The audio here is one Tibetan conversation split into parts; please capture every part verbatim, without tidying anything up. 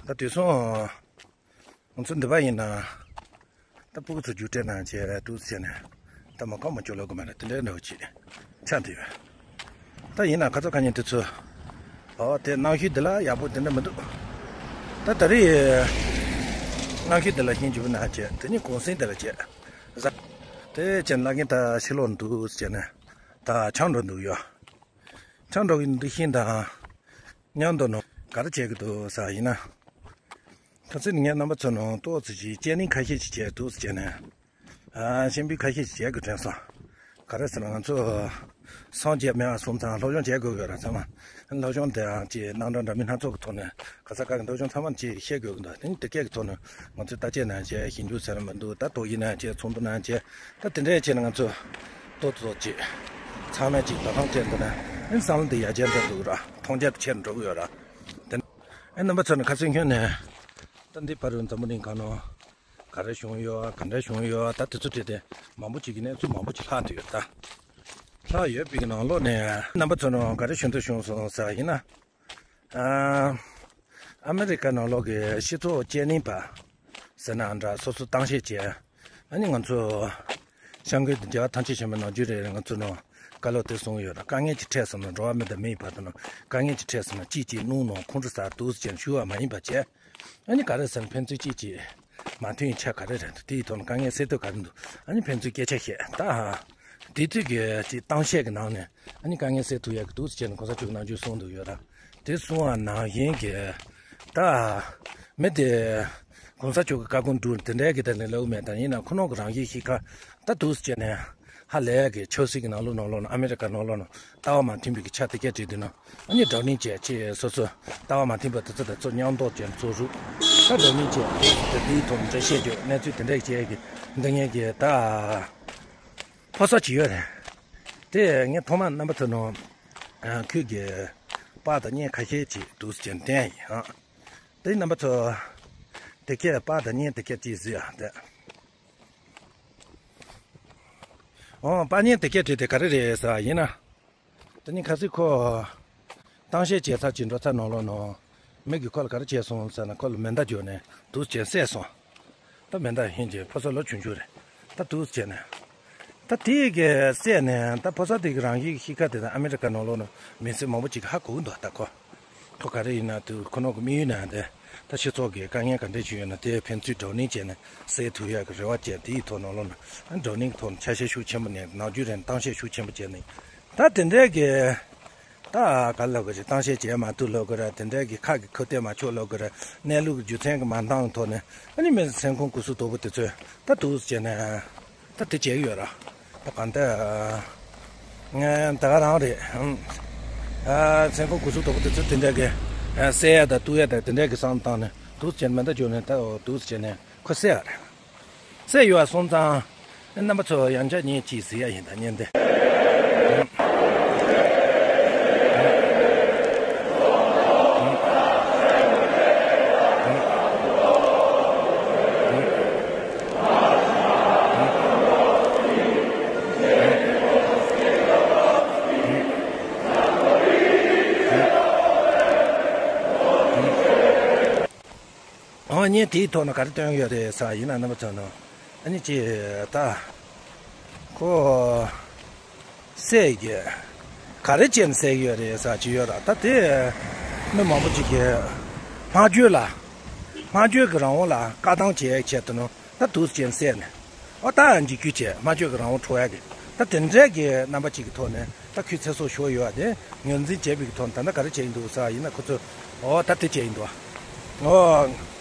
ད་དུས་སང་ང་ཚོ་འདི་པ་ཡིན་ན་ད་སྤུ་གུ་ཚོ་རྒྱུགས་སྤྲད་ན་བྱས་འདུག་ཟེར་ནས་ད་མ་གོ་མ་ཆོད་ལོ་གོ་མ་རེད། དེ་འདྲའི་འདྲ་བོ་ཅིག་ཆགས་བསྡད་ཡོད། ད་ཡིན་ན་ཁ་ཚ་ཁ་ཉིན་དེ་ཚོ་ཨོ་དེ་གནང་ཤུལ་འདི་ལ་ཡག་པོ་དེ་འདྲ་མི་འདུག་ད་ད་རེས་གནང་ཤུལ་འདི་ལ་ཤིན་ཅི་བུ་ན་བྱས་དེ་ནི་གུང་སེང་འདི་ལ་བྱས་ཟ། དེ་བྱས་ན་ཀིན་ད་ཕྱི་ལོགས་འདུག་ཟེར་ནས་ད་ཆང་འགྲོ་འདུག་ཡོད། ཆང་འགྲོ་གི་འདུག་ཤིང་དང་མཉམ་དུ་ནོ་ག་རེ་བྱེད་ཀྱི་འདུག་ས་ཡིན་ན། ཁ་སང་ངས་རྣམ་པ་ཚོ་ནང་ཏོག་ཙི་ཅིག་དཔྱད་གླེང་ཁ་ཤས་ཅིག་བྱས་འདུག་ཟེར་ནས། ཨ་ཤེས་འབུལ་ཁ་ཤས་ཅིག་བྱས་དགོས་དྲན་སོང་། ག་རེ་ཟེར་ན་ང་ཚོ་སངས་རྒྱས་མེད་པ་སོང་ཙང་སློབ་སྦྱོང་བྱེད་དགོས་ཀྱི་ཡོད་ར་ཚང་མ། སློབ་སྦྱོང་དེའང་ཅིག་རྣམ་གྲངས་འདྲ་མིན་སྣ་ཚོགས་ཀྱི་ཐོག་ནས་ག་ས་ག་གི་སློབ་སྦྱོང་ཚང་མ་ཅིག་ཤེས་དགོས་ཀྱི་འདུག་དེ་ནི་དེ་སྐད་ཀྱི་ཐོག་ནས་ང་ཚོས་ལྟ་དཔྱད་གནང་བྱས་ཞིབ་འཇུག་ཟེར་ན་མི་འདུག་ད་དོགས་ཡིག་གནང་བྱས་ཚོགས་འདུ་གནང་བྱས་ད་དེ་འདྲས་བྱས་ན་ང་ཚོ་ཏོག་ཏོག་ཅིག་ཚང་མས་ཅིག་དོ་སྣང་སྤྲད་འདུག་ན་ཨེ་བསམ་བློ་འདི་ཡར་རྒྱས་འགྲོ་འདུག་ར་མཐོང་རྒྱ་དེ་ཆེར་འགྲོ་གི་ཡོད་ར། དེ་ཨེ་རྣམ་པ་ཚོ་ནི་ཁ་སང་ཁྱོན་ནས་ད་འདི་བར་དུ་འཛམ་བུ་གླིང་སྒང་ནང་ག་རེ་བྱུང་ཡོད་ག་འདྲ་བྱུང་ཡོད་ད་དེ་ཚོ་བྲིས་ཏེ་མང་པོ་ཅིག་གི་གནས་ཚུལ་མང་པོ་ཅིག་ལྷག་བསྡད་ཡོད་ད། ལྷག་ཡོད་པའི་ནང་ལོགས་ནས་རྣམ་པ་ཚོ་ནང་ག་རེ་བྱུང་དུ་བྱུང་སོང་ཟེར་བ་ཡིན་ན། ཨ་ཨ་མི་རི་ཀ་ནང་ལོགས་ཀྱི་སྤྱི་ཚོགས་དཔྱད་གླེང་པ་ཟེར་ན་འདྲ་སོ་སོ་གཏམ་བཤད་བྱས། ཨ་ནི་ང་ཚོ་སྐྱབས་མགོན་རྒྱལ་བ་ཐམས་ཅད་མཁྱེན་པའི་ནམ་རྒྱུན་རེ་རེ་ང་ཚོ་ནང་བཀའ་སློབ་དེ་གསུངས་ཡོད་ལ། དཀའ་ངལ་གྱི་འཕྲད་སོང་ན་འགྲོ་བ་མི་དང་མི་ཡི་བར་དུ་ནང་དཀའ་ངལ་གྱི་འཕྲད་སོང་ན་གཅིག་གཅིག་བསྣུན་ནང་ཁོང་ཁྲོ་ཟ་འདུག་ཟེར་ཞུ་བ་མ་ཡིན་པ་བྱས། ཨ་ནི་ག་རེ་ཟེར་ན་ཕན་ཚུན་གཅིག་གཅིག་མ་མཐུན་ཡིན་ཆ་ག་རེ་རེད་འདུག་དེའི་ཐོག་ནས་དཀའ་ངལ་སེལ་ཐབས་ག་རེ་འདུག་ཨ་ནི་ཕན་ཚུན་སྐད་ཆ་བཤད་ད། དེ་དུས་ཀྱི་ཅིག་གཏམ་བཤད་ཀྱི་ནང་ནས་ཨ་ནི་དཀའ་ངལ་སེལ་ཐུབ་ཡག་གི་འདུག་ཟེར་ནས་གོང་ས་མཆོག་གི་ནམ་རྒྱུན་གསུངས་འདུག་ཡོད་ར། དེ་གསུང་བ་ནང་བཞིན་གྱི་ད་མི་དེ་གོང་ས་མཆོག་གི་བཀའ་དགོངས་སྒྲུབ་དེ་འདྲའི་གི་དེ་ནས་ལབ་མེད་ད་ཡིན་ན་ཁོ་རང་གི་རང་བཞིན་གཤིས་ཀ་ད་འདུག་ཟེར་ནས་ཧ་ལས་གི་ཆབ་སྲིད་ཀྱི་ནང་ལོགས་ནང་ལོགས་ན་ཨ་མི་རི་ཀ་ནང་ལོགས་ན་ལྟ་བ་མ་མཐུན་པའི་གི་ཆ་དེ་སྐད་བྲིས་དུས་ན་ཨ་ནི་བགྲོ་གླེང་བྱས་ཅེས་སོ་སོ་ལྟ་བ་མ་མཐུན་པ་དེ་ཚོ་དང་ཚོ་མཉམ་འདོགས་བྱས་ཚོ་རུ་ད་བགྲོ་གླེང་བྱས་དེ་དེའི་ཐོག་འགྲེལ་བཤད་བརྗོད་གནས་ཚུལ་དེ་འདྲ་བྱས་གི་འདི་ངེད་ཀྱི་ད་ཕོ་གསར་ཅིག་ཡོད་རེད། དེ་ངས་ཐོག་མར་རྣམ་པ་ཚོ་ནང་ཁུལ་གྱི་པར་དང་བརྙན་ཁ་ཤས་ཅིག་འདུག་ཟེར་བསྟན་ཡིན་ཨ། དེ་རྣམ་པ་ཚོ་དེ་སྐད་པར་དང་བརྙན་དེ་སྐད་ཅིག་གཟིགས་ཨ་དེ། ཨོ་པར་བརྙན་དེ་སྐད་བྲིས་དེ་ག་རེ་རེད་ཟེར་བ་ཡིན་ན། དེ་ནི་ཁ་སང་ཁོ་གཏམ་བཤད་བྱས་ཚར་གྱི་འགྲོ་ཚར་ནང་ལོགས་ནང་མི་གིས་ཁོ་ལ་ག་རེ་བྱས་སོང་ཟེར་ན་ཁོ་ལ་མེ་མདའ་བརྒྱབ་ནས་འདུག་བྱས་བསད་སོང་། ད་མེ་མདའ་ཧིན་གྱི་ཕོ་གསར་ལོ་ཆུང་ཆུང་རེད། ད་འདུག་བྱས་ནས། ད་དེ་གི་བསད་ནས་ད་ཕོ་གསར་དེ་གི་རང་བཞིན་གྱི་གཤིས་ཀ་དེ་དང་ཨ་མི་རི་ཀ་ནང་ལོགས་ནང་མི་སེར་མང་པོ་ཅིག་ཧ་གོ་གི་འདུག་ད་ཁོ། ཁོ་ག་རེ་ཡིན་ན་དུ་ཁོ་ནོ་གི་དམིགས་ཡུལ་ནང་དེ་ད་སྤྱི་ཚོགས་ཀྱི་དཀའ་ངལ་ག་འདྲས་ཞིག་ཡོད་ན་དེ་ཕན་ཚུན་བགྲོ་གླེང་བྱས་ནས་སེལ་ཐུབ་ཡག་གི་རེ་བ་བྱས་དེའི་ཐོག་ནང་ལོགས་ནང་བགྲོ་གླེང་གི་ཐོག་ནས་ཆ་ཤས་ཤུགས་ཆེན་པོ་ནས་ནམ་རྒྱུན་རེད་གཏམ་བཤད་ཤུགས་ཆེན་པོ་བྱས་ནས་ད་དེ་འདྲས་ཀྱི་ད་ག་ལབ་དགོས་རེད། གཏམ་བཤད་བྱས་མ་ཐུབ་ལབ་དགོས་རེད། དེ་འདྲས་ཀྱི་ཁ་གི་ཁ་གཏད་མ་ཆོག་ལབ་དགོས་རེད། གནས་ལུགས་ཀྱི་རྒྱུ་མཚན་གྱི་མ་འདང་གི་ཐོག་ནས་ཨ་ནི་མི་སེམས་ཁོང་ཁུ་སུ་དོག་པོ་དེ་ཚོས་ད་འདུག་བྱས་ནས། ད་དེ་བྱས་ཡོད་ར། ད་གང་ལྟར། ངས་ད་ག་རང་རེད། ཨ་མཚན་ཁོ་གུ་སུ་དོག་པོ་དེ་ཚོ་དེ་འདྲ་གི་ཨ་བསད་ཡ་དང་གཏུབ་ཡ་དང་དེ་འདྲ་གི་བསམ་བཏང་ནས་འདུག་བྱས་མེ་མདའ་བརྒྱབ་ནས་ད་འདུག་བྱས་ནས་ཁོ་བསད་ཡ་རེད། བསད་ཡོད་པ་སོང་ཙང་། རྣམ་པ་ཚོ་ཡང་བསྐྱར་ཉིན་གཅིག་གཟིགས་ཡ་ཡིན་ད་ཉིན་དེ། ཨོ་ཉིན་དེའི་ཐོག་ནས་ག་རེ་སྟོན་ཡོད་རེད་ཟེར་བ་ཡིན་ན་རྣམ་པ་ཚོ་ནང་ཨ་ནི་ཅི་ད་ཁོ་བསད་ཀྱི་ག་རེ་བྱས་ནས་བསད་ཀྱི་ཡོད་རེད་ཟེར་ཅི་ཡོད་ར། ད་དེ་མི་མང་པོ་ཅིག་གིས་སྨྲ་བརྗོད་ལ་སྨྲ་བརྗོད་ཀྱི་རང་དབང་ལ་བཀག་སྡོམ་བྱེད་ཡག་ཆེད་དུ་ནང་ད་འདུག་སེ་བྱས་ནས་བསད་ནས། ཨོ་ད་འཇིགས་སྐུལ་བྱས་སྨྲ་བརྗོད་ཀྱི་རང་དབང་འཕྲོག་ཡག་གི་ད་དེ་འདྲའི་གི་རྣམ་པ་གཅིག་གི་ཐོག་ནས་ད་ཁོའི་ཚེ་སྲོག་ཤོར་ཡོད་པ་དེ་ངོས་འཛིན་བྱས་པའི་གི་ཐོག་ནས་ད་ལྟ་ག་རེ་བྱས་ཡིན་འདུག་ཟེར་བ་ཡིན་ན་ཁོ་ཚོས་ཨོ་ད་དེ་བྱས་ཡིན་འདུག་ཨོ་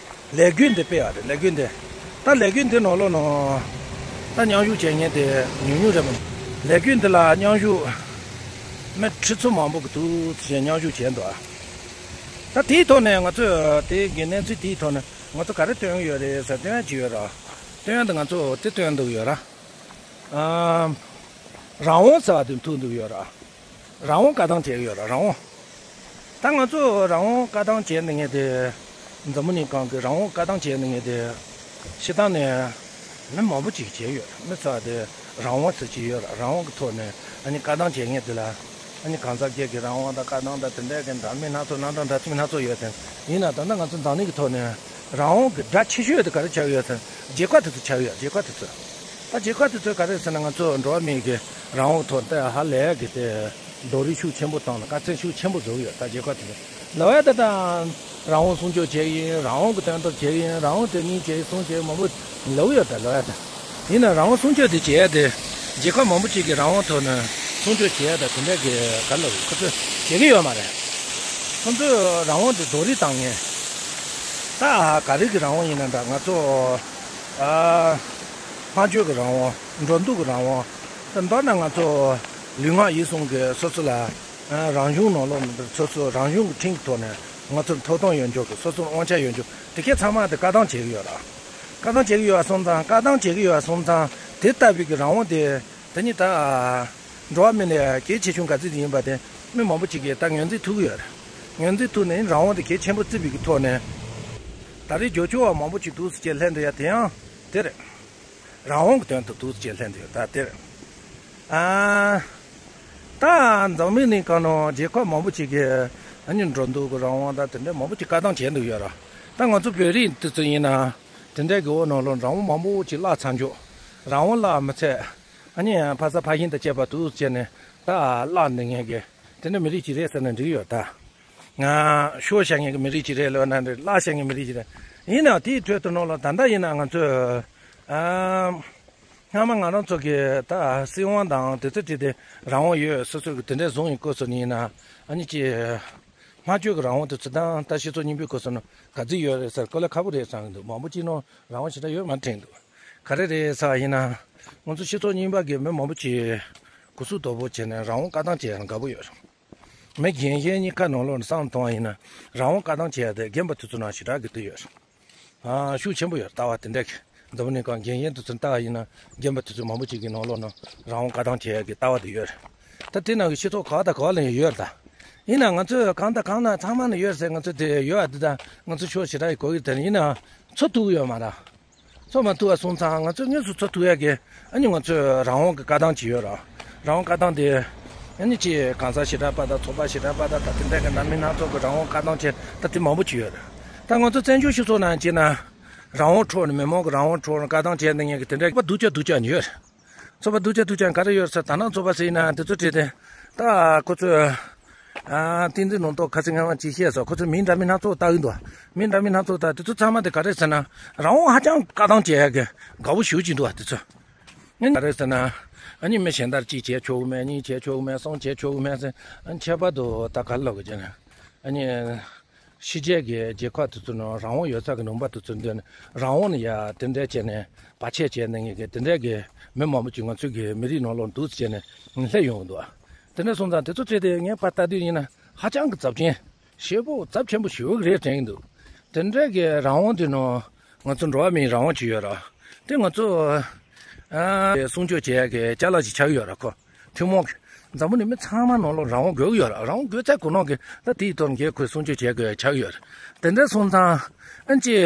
ལས་འགུལ་འདི་སྤེལ་བ་རེད། ལས་འགུལ་འདི་ད་ལས་འགུལ་འདི་ནང་ལོགས་ནང་ད་མཉམ་ཞུགས་བྱེད་མཁན་དེ་ཉུང་ཉུང་རེད་མ་གཏོགས་ལས་འགུལ་འདི་ལ་མཉམ་ཞུགས་མི་ཁྲི་ཚོ་མང་པོ་གི་འདུག་ཟེར་མཉམ་ཞུགས་བྱས་འདུག་ད་དེའི་ཐོག་ནས་ང་ཚོས་དེ་གི་གནས་ཚུལ་དེའི་ཐོག་ནས་ང་ཚོ་ག་རེ་སྟོན་གི་ཡོད་རེད་ཟེར་སྟོན་ཡ་ཅིག་ཡོད་ར། སྟོན་ཡ་འདི་ང་ཚོ་དེ་སྟོན་འདུག་ཡོད་ར། ཨམ། རང་དབང་ཟེར་བ་དེ་མཐུན་འདུག་ཡོད་ར། རང་དབང་བཀག་སྡོམ་བྱས་ཡོད་ར་རང་དབང་། ད་ང་ཚོ་རང་དབང་བཀག་སྡོམ་བྱས་འདི་ངས་དེ། འཛམ་བུ་གླིང་སྒང་གི་རང་དབང་བཀག་སྡོམ་བྱས་འདི་ངས་དེ། སྤྱིར་བཏང་ནས་མི་མང་པོ་ཅིག་བྱས་ཡོད་ར། མི་ཚོ་དེ་རང་དབང་ཟེར་གྱི་ཡོད་ར། རང་དབང་གི་ཐོག་ནས་ཨ་ནི་བཀག་སྡོམ་བྱས་ངས་དེ་ལ། ཨ་ནི་གང་ཟག་སྒེར་གྱི་རང་དབང་དང་བཀའ་བཏང་དང་དེ་འདྲ་གི་འདྲ་མིན་སྣ་ཚོགས་རྣམ་གྲངས་འདྲ་མིན་སྣ་ཚོགས་ཡོད་དེ། ཡིན་ན་ད་ལྟ་ང་ཚོ་འཛམ་གླིང་གི་ཐོག་ནས་རང་དབང་གི་སྒྲ་ཆེ་ཤོས་དེ་ག་རེ་ཆགས་ཡོད་ཟེར་ན་རྒྱལ་ཁབ་དེ་ཚོ་ཆགས་ཡོད། རྒྱལ་ཁབ་དེ་ཚོ། ད་རྒྱལ་ཁབ་དེ་ཚོས་ག་རེ་ཟེར་ན་ང་ཚོ་འགྲོ་བ་མིའི་གི་རང་དབང་ཐོག་ད་ཧ་ལས་གི་དེ་རྡོག་རོལ་ཤུགས་ཆེན་པོ་བཏང་ནས་དཀའ་ཚེགས་ཤུགས་ཆེན་པོ་བཟོ་གི་ཡོད། ད་རྒྱལ་ཁབ་དེ་ཚོ་ལབ་ཡ་ད་ད། རང་དབང་སྲུང་སྐྱོབ་བྱས་ཡིན། རང་དབང་གི་དོན་དུ་བྱས་ཡིན། རང་དབང་དེ་གཉིས་བྱས་ཡིན་གསུང་བྱས་མང་པོ་ལབ་ཡོད་ད་ལབ་ཡ་ད། ཡིན་ན་རང་དབང་སྲུང་སྐྱོབ་དེ་བྱས་ཏེ་རྒྱལ་ཁབ་མང་པོ་ཅིག་གི་རང་དབང་ཐོག་ནས་སྲུང་སྐྱོབ་བྱས་ད་དེ་འདྲ་གི་ག་ལབ་ཁོ་ཚོས་བྱེད་ཀྱི་ཡོད་མ་རེད། ཁོ་ཚོས་རང་དབང་དེ་རྡོག་རོལ་བཏང་ངེས། ད་ག་རེ་གི་རང་དབང་ཡིན་ན་འདྲ་ང་ཚོ་ཨ་སྨྲ་བརྗོད་ཀྱི་རང་དབང་འགྲོ་འདུག་གི་རང་དབང་ད་མདོར་ན་ང་ཚོ་ལུས་ངག་ཡིད་གསུམ་གི་སོ་སོ་ལ། རང་གཞུང་ནང་ལོགས་ནས་སོ་སོ་རང་གཞུང་གི་ཁྲིམས་ཀྱི་ཐོག་ནས་ང་ཚོར་ཐོབ་ཐང་ཡོད་འཇོག་གི་སོ་སོར་དབང་ཆ་ཡོད་འཇོག་དེ་གས་ཚང་མ་དེ་བཀའ་བཏང་བྱེད་ཀྱི་ཡོད་ར། བཀའ་བཏང་བྱེད་ཀྱི་ཡོད་པ་སོང་ཙང་བཀའ་བཏང་བྱེད་ཀྱི་ཡོད་པ་སོང་ཙང་དེ་ལྟ་བུའི་གི་རང་དབང་དེ་དེ་ནི་ད་འགྲོ་བ་མི་ལ་གལ་ཆེ་ཆུང་ག་ཚོད་ཡིན་པ་དེ་མི་མང་པོ་ཅིག་གིས་ད་ངོས་འཛིན་ཐུབ་ཀྱི་ཡོད་རེད། ངོས་འཛིན་ཐུབ་ནས་རང་དབང་དེ་གལ་ཆེན་པོ་བརྩི་བའི་གི་ཐོག་ནས་ད་རེས་རྒྱབ་སྐྱོར་བ་མང་པོ་ཅིག་འདུག་ཟེར་བྱས་ལྷན་དུ་ཡ་དེ་ཡང་དེ་རེད། རང་དབང་གི་དོན་དུ་འདུག་ཅེས་ལྷན་དུ་ཡོད་ད་དེར། ཨ། ད་འཛམ་གླིང་ནང་གང་ནང་རྒྱལ་ཁབ་མང་པོ་ཅིག་གིས་ཨ་ནི་འགྲོ་འདུག་གི་རང་དབང་དང་དེ་འདྲ་མང་པོ་ཅིག་བཀའ་བཏང་བྱས་འདུག་ཡོད་ར། ད་ང་ཚོ་བོད་རིགས་དེ་ཚོ་ཡིན་ན་དེ་འདྲའི་གི་འོག་ནང་ལོགས་རང་དབང་མང་པོ་ཅིག་བརླག་ཚར་འཇོག་རང་དབང་བརླག་མི་ཚད་ཨ་ནི་ཕ་ས་ཕ་ཡུལ་དང་བཅས་པ་འདུག་ཅེས་ནས་ད་བརླག་འདི་ངེས་གི་དེ་འདྲ་མི་རིགས་ཅིག་རེད་ཟེར་ན་འགྲིག་ཡོད་ད། ང་ཤོར་བྱ་ངེས་གི་མི་རིགས་ཅིག་རེད་ལབ་ན་འགྲིག་བརླག་བྱ་ངེས་མི་རིགས་ཅིག་རེད། ཡིན་ནའང་དེའི་ཁྲོད་དུ་ནང་ལོགས་ད་ལྟ་ཡིན་ན་ང་ཚོས། ཨ། སྔ་མ་ང་རང་ཚོ་གི་ད་སྲིད་དབང་དང་དེ་ཚོ་བྲིས་ཏེ་རང་དབང་ཡོད་སོ་སོ་གི་དེ་འདྲའི་བཟུང་ཡིན་སྐོར་སོ་ནི་ཡིན་ན་ཨ་ནི་ཅི། སྨྲ་བརྗོད་ཀྱི་རང་དབང་དེ་ཚོ་དང་ད་སྤྱི་ཚོགས་རྙིང་པའི་སྐོར་སོ་ན་ག་ཚོད་ཡོད་རེད་ཟེར་གོ་ལ་ཁ་པོ་རེད་བསམ་གི་འདུག་མང་པོ་ཅིག་ནང་རང་དབང་ཞེ་དྲག་ཡོད་མ་དྲན་འདུག་ག་རེ་རེད་ཟེར་བ་ཡིན་ན་ང་ཚོ་སྤྱི་ཚོགས་རྙིང་པ་གི་མི་མང་པོ་ཅིག་གུ་སུ་དོ་པོ་བྱས་ནས་རང་དབང་བཀའ་བཏང་བྱས་ཡང་དགའ་པོ་ཡོད་རེད། མི་རྒན་གཞོན་གཉིས་ཀ་ནང་ལོགས་ནས་བསམ་བཏང་བ་ཡིན་ན་རང་དབང་བཀའ་བཏང་བྱས་ཏེ་རྒན་པ་དེ་ཚོ་ནང་ཞེ་དྲག་གི་འདུ་ཡོད། ཨ། ཤུགས་ཆེན་པོ་ཡོད་ལྟ་བ་དེ་འདྲ་གི། འཛམ་བུ་གླིང་སྒང་རྒན་གཞོན་དེ་ཚོ་ལྟ་བ་ཡིན་ན་རྒན་པ་དེ་ཚོ་མང་པོ་ཅིག་གི་ནང་ལོགས་ནས་རང་དབང་བཀའ་བཏང་བྱས་ཀྱི་ལྟ་བ་དེ་ཡོད་རེད། ད་དེ་ནང་གི་སྤྱི་ཚོགས་ག་བ་དང་ག་བ་ལ་ཡང་ཡོད་རེད་ད། ཡིན་ན་ང་ཚོས་གང་དང་གང་ན་ཚང་མ་ན་ཡོད་རེད་ཟེར་ང་ཚོས་དེ་ཡོད་ཨ་དེ་ད་ང་ཚོ་ཕྱོགས་ཞེ་དྲག་གི་གོ་གི་དེ་ཡིན་ན་འཚོ་ཐུབ་ཀྱི་ཡོད་མ་རེད། འཚོ་མ་ཐུབ་པ་སོང་ཙང་ང་ཚོས་དངོས་སུ་འཚོ་ཐུབ་ཡ་གི་ཨ་ནི་ང་ཚོས་རང་དབང་གི་བཀའ་བཏང་ཅིག་ཡོད་ར། རང་དབང་བཀའ་བཏང་དེ་ཨ་ནི་ཅི་གང་ཟག་ཞེ་དྲག་པ་དང་ཚོགས་པ་ཞེ་དྲག་པ་དང་ད་དེ་འདྲ་གི་འདྲ་མིན་སྣ་ཚོགས་ཀྱི་རང་དབང་བཀའ་བཏང་བྱས་ད་དེ་མང་པོ་ཅིག་ཡོད་ར། ད་ང་ཚོ་བཙན་བྱོལ་སྤྱི་ཚོགས་ནང་བྱས་ན་རང་དབང་འཕྲོག་ནས་མི་མང་གི་རང་དབང་འཕྲོག་ནས་བཀའ་བཏང་བྱས་འདི་ངས་གི་དེ་འདྲ་ཚོགས་པ་སྡུག་ཅག་ནི་ཡོད་ར། ཚོགས་པ་སྡུག་ཅག་སྡུག་ཅག་ག་རེ་ཡོད་ཟེར་ད་ནང་ཚོགས་པ་ཟེར་ན་དེ་ཚོ་བྲིས་ཏེ་ད་ཁོ་ཚོས། ཨ། བསྟན་འཛིན་ལུང་རྟོགས་ཁ་སང་ངས་ཅིག་བཤད་སོང་། ཁོ་ཚོས་མིང་འདྲ་མིན་སྣ་ཚོགས་བཏགས་ཀྱི་འདུག་མིང་འདྲ་མིན་སྣ་ཚོགས་བཏགས་དེ་ཚོ་ཚང་མ་དེ་ག་རེ་ཟེར་ན་རང་དབང་ཧ་ཅང་བཀའ་བཏང་བྱེད་ཡ་གི་དགའ་པོ་ཞེ་པོ་ཅིག་འདུག་བ་དེ་ཚོ། ཨ་ནི་ག་རེ་ཟེར་ན་ཨ་ནི་མི་གཞན་དག་གཅིག་བྱེད་ཆོག་གི་མེད། གཉིས་བྱེད་ཆོག་གི་མེད། གསུམ་བྱེད་ཆོག་གི་མེད་ཟེར། ཨ་ནི་ཁྱད་པར་དུ་ད་ག་རེ་ལབ་དགོས་ཀྱི་ན་ཨ་ནི་ཕྱི་རྒྱལ་གྱི་རྒྱལ་ཁབ་དེ་ཚོ་ནང་རང་དབང་ཡོད་ས་གི་ལུང་པ་དེ་ཚོ་འདི་ནི་རང་དབང་ནི་ཡ་དེ་འདྲ་བྱས་ནས་བར་ཆད་བྱས་ནས་ངེས་ཀྱི་དེ་འདྲ་གི་མི་མང་པོ་ཅིག་ང་ཚོའི་གི་མི་རིགས་ནང་ལོགས་འདུག་ཟེར་ནས་སླེབས་ཡོང་གི་འདུག་དེ་འདྲ་སོང་ཙང་དེ་ཚོ་བྱས་ཏེ་ངས་ཕར་ལྟ་དུས་ཡིན་ན་ཧ་ཅང་གི་ཚབས་ཆེན་ཞེ་པོ་ཚབས་ཆེན་པོ་ཞེ་པོ་རེད་དྲན་གྱི་འདུག་དེ་འདྲ་གི་རང་དབང་དེ་ནང་ང་ཚོ་འགྲོ་བ་མིའི་རང་དབང་ཅིག་ཡོད་ར། དེ་ང་ཚོ་ཨ་སྲུང་སྐྱོབ་བྱེད་ཡ་གི་ཅ་ལག་ཅིག་ཆགས་ཡོད་ར་ཁོ། ཐུན་མོང་གི། འཛམ་བུ་གླིང་མི་ཚང་མ་ནང་ལོགས་རང་དབང་དགོས་ཀྱི་ཡོད་ར། རང་དབང་དགོས་ཚད་ཁོ་ནང་གི་ད་དེའི་ཐོག་ནས་ཁོས་སྲུང་སྐྱོབ་བྱེད་དགོས་ཆགས་ཡོད་ར། དེ་འདྲ་སོང་ཙང་ཨ་ནི་ཅི།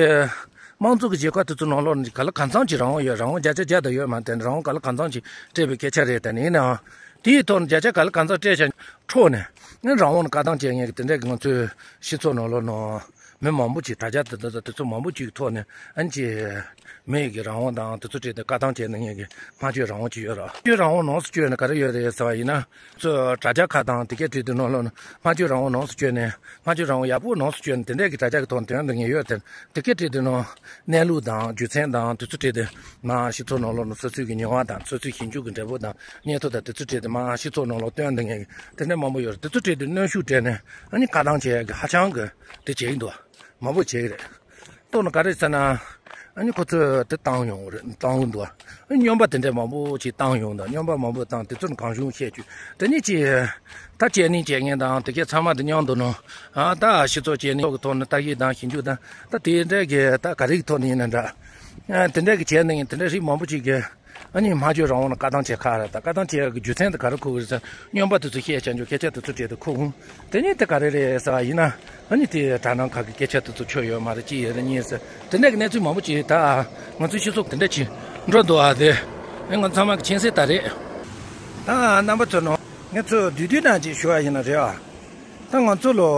དམངས་གཙོ་གི་རྒྱལ་ཁབ་དེ་ཚོ་ནང་ལོགས་ནས་ག་ལ་གང་འཚམ་གྱི་རང་དབང་ཡོད། རང་དབང་བརྒྱ་ཆ་བརྒྱ་དང་ཡོད་མ་རེད་དེ་རང་དབང་ག་ལ་གང་འཚམ་ཅིག་སྤྲད་པའི་སྐད་ཆ་རེད། དེ་ནི་ཡིན་ནའང་དེའི་ཐོག་ནས་བརྒྱ་ཆ་ག་ལ་གང་འཚམ་སྤྲད་བྱས་འཕྲོག་ནས་ཨ་ནི་རང་དབང་ལ་བཀའ་བཏང་བྱེད་མཁན་གྱི་དེ་འདྲ་གི་ང་ཚོའི་སྤྱི་ཚོགས་ནང་ལོགས་ནང་། མི་མང་པོ་ཅིག་དྲ་རྒྱ་དེ་དང་དེ་ཚོ་མང་པོ་ཅིག་ཐོག་ནས་ཨ་ནི་ཅི། མི་ཡི་གི་རང་དབང་དང་དེ་ཚོ་སྤྲད་དེ་བཀའ་བཏང་བྱས་ནས་ངེད་ཀྱི་སྨྲ་བརྗོད་རང་དབང་ཅིག་ཡོད་ར། སྨྲ་བརྗོད་རང་དབང་ནོངས་སུ་བཅོལ་ནས་ག་རེ་ཡོད་རེད་ཟེར་བ་ཡིན་ན། ཚོ་དྲ་རྒྱ་ཁག་དང་དེ་གའི་འབྲེལ་དུ་ནང་ལོགས་ནས་སྨྲ་བརྗོད་རང་དབང་ནོངས་སུ་བཅོལ་ནས་སྨྲ་བརྗོད་རང་དབང་ཡག་པོ་ནོངས་སུ་བཅོལ་ནས་དེ་འདྲས་ཀྱི་དྲ་རྒྱ་གི་ཐོག་ནས་དོན་དུ་ངེས་ཡོད་དེ་དེ་གའི་འབྲེལ་དུ་ནང་གནས་ལུགས་དང་རྒྱུ་མཚན་དང་དེ་ཚོ་སྤྲད་དེ་མ་སྤྱི་ཚོགས་ནང་ལོགས་ནས་སོ་སོའི་གི་མྱོང་བ་དང་སོ་སོའི་ཞིབ་འཇུག་གི་འབྲས་བུ་དང་སྙན་ཐོ་དང་དེ་ཚོ་སྤྲད་དེ་མ་སྤྱི་ཚོགས་ནང་ལོགས་སྟོན་དུ་ངེས་ཀྱི་དེ་འདྲས་མང་པོ་ཡོད་རེད། དེ་ཚོ་སྤྲད་དེ་གནོན་ཤུགས་སྤྲད་ནས་ཨ་ནི་བཀའ་བཏང་བྱེད་ཡག་གི་ཧ་ཅང་གི་དེ་བྱེད་ཀྱི་འདུག་མང་པོ་བྱེད་ཀྱི་རེད། ལྟོས་ན་ག་རེ་ཟེར་ན། ཨ་ནི་ཁོ་ཚོས་དེ་བཏང་ཡོང་རེད། བཏང་གི་འདུག་ཨ་ནི་སྨྱོན་པ་དེ་འདྲས་མང་པོ་ཅིག་བཏང་ཡོང་དང་སྨྱོན་པ་མང་པོ་བཏང་དེ་ཚོ་ནི་གང་བྱུང་བཤད་རྒྱུ་དེ་ནི་ཅི། ད་བྱས་ནི་བྱས་ངན་དང་དེ་གས་ཚང་མ་དེ་མཉམ་དུ་ནོ། ཨ་ད་སྤྱི་ཚོགས་བྱས་ནི་ཐོག་གི་ཐོག་ནས་ལྟ་གི་དང་ཞིབ་འཇུག་དང་ད་དེ་འདྲས་ཀྱི་ད་ག་རེ་གི་ཐོག་ནས་ཡིན་ན་འདྲ། ཨ་དེ་འདྲས་ཀྱི་བྱས་ནི་དེ་འདྲས་རིགས་མང་པོ་ཅིག་གི་ཨ་ནི་སྨྲ་བརྗོད་རང་དབང་ལ་བཀའ་བཏང་བྱེད་ཁག་རེད། ད་བཀའ་བཏང་བྱེད་ཡག་གི་རྒྱུ་མཚན་དེ་ག་རེ་ཁུར་གི་རེད་ཟེར་སྨྱོན་པ་དེ་ཚོ་བཤད་བྱ་འཇོག་སྐད་ཆ་དེ་ཚོ་དྲིས་ཏེ་ཁུར་འོང་། དེ་ནས་དེ་ག་རེ་རེད་ཟེར་བ་ཡིན་ན་ཨ་ནི་དེ་དྲ་སྣང་ཁག་གི་སྐད་ཆ་དེ་ཚོ་ཆོ་ཡོད་མ་རེད་ཅི་ཡོད་རེད་གཉིས་ཟེར་དེ་འདྲ་གི་གནས་ཚུལ་མང་པོ་ཅིག་ད་ང་ཚོའི་སྤྱི་ཚོགས་དེ་འདྲ་ཅིག་འགྲོ་འདུག་ཨ། དེ་ཨེ་ང་ཚང་མ་གི་མཁྱེན་གསལ་ལྟར་རེད། ད་རྣམ་པ་ཚོ་ནང་ ངས་ཚོ་བསྡུས་བསྡུས་ནང་ཅིག་ཞུ་བ་ཡིན་ན་རེད་བ། ད་ང་ཚོ་ལོ།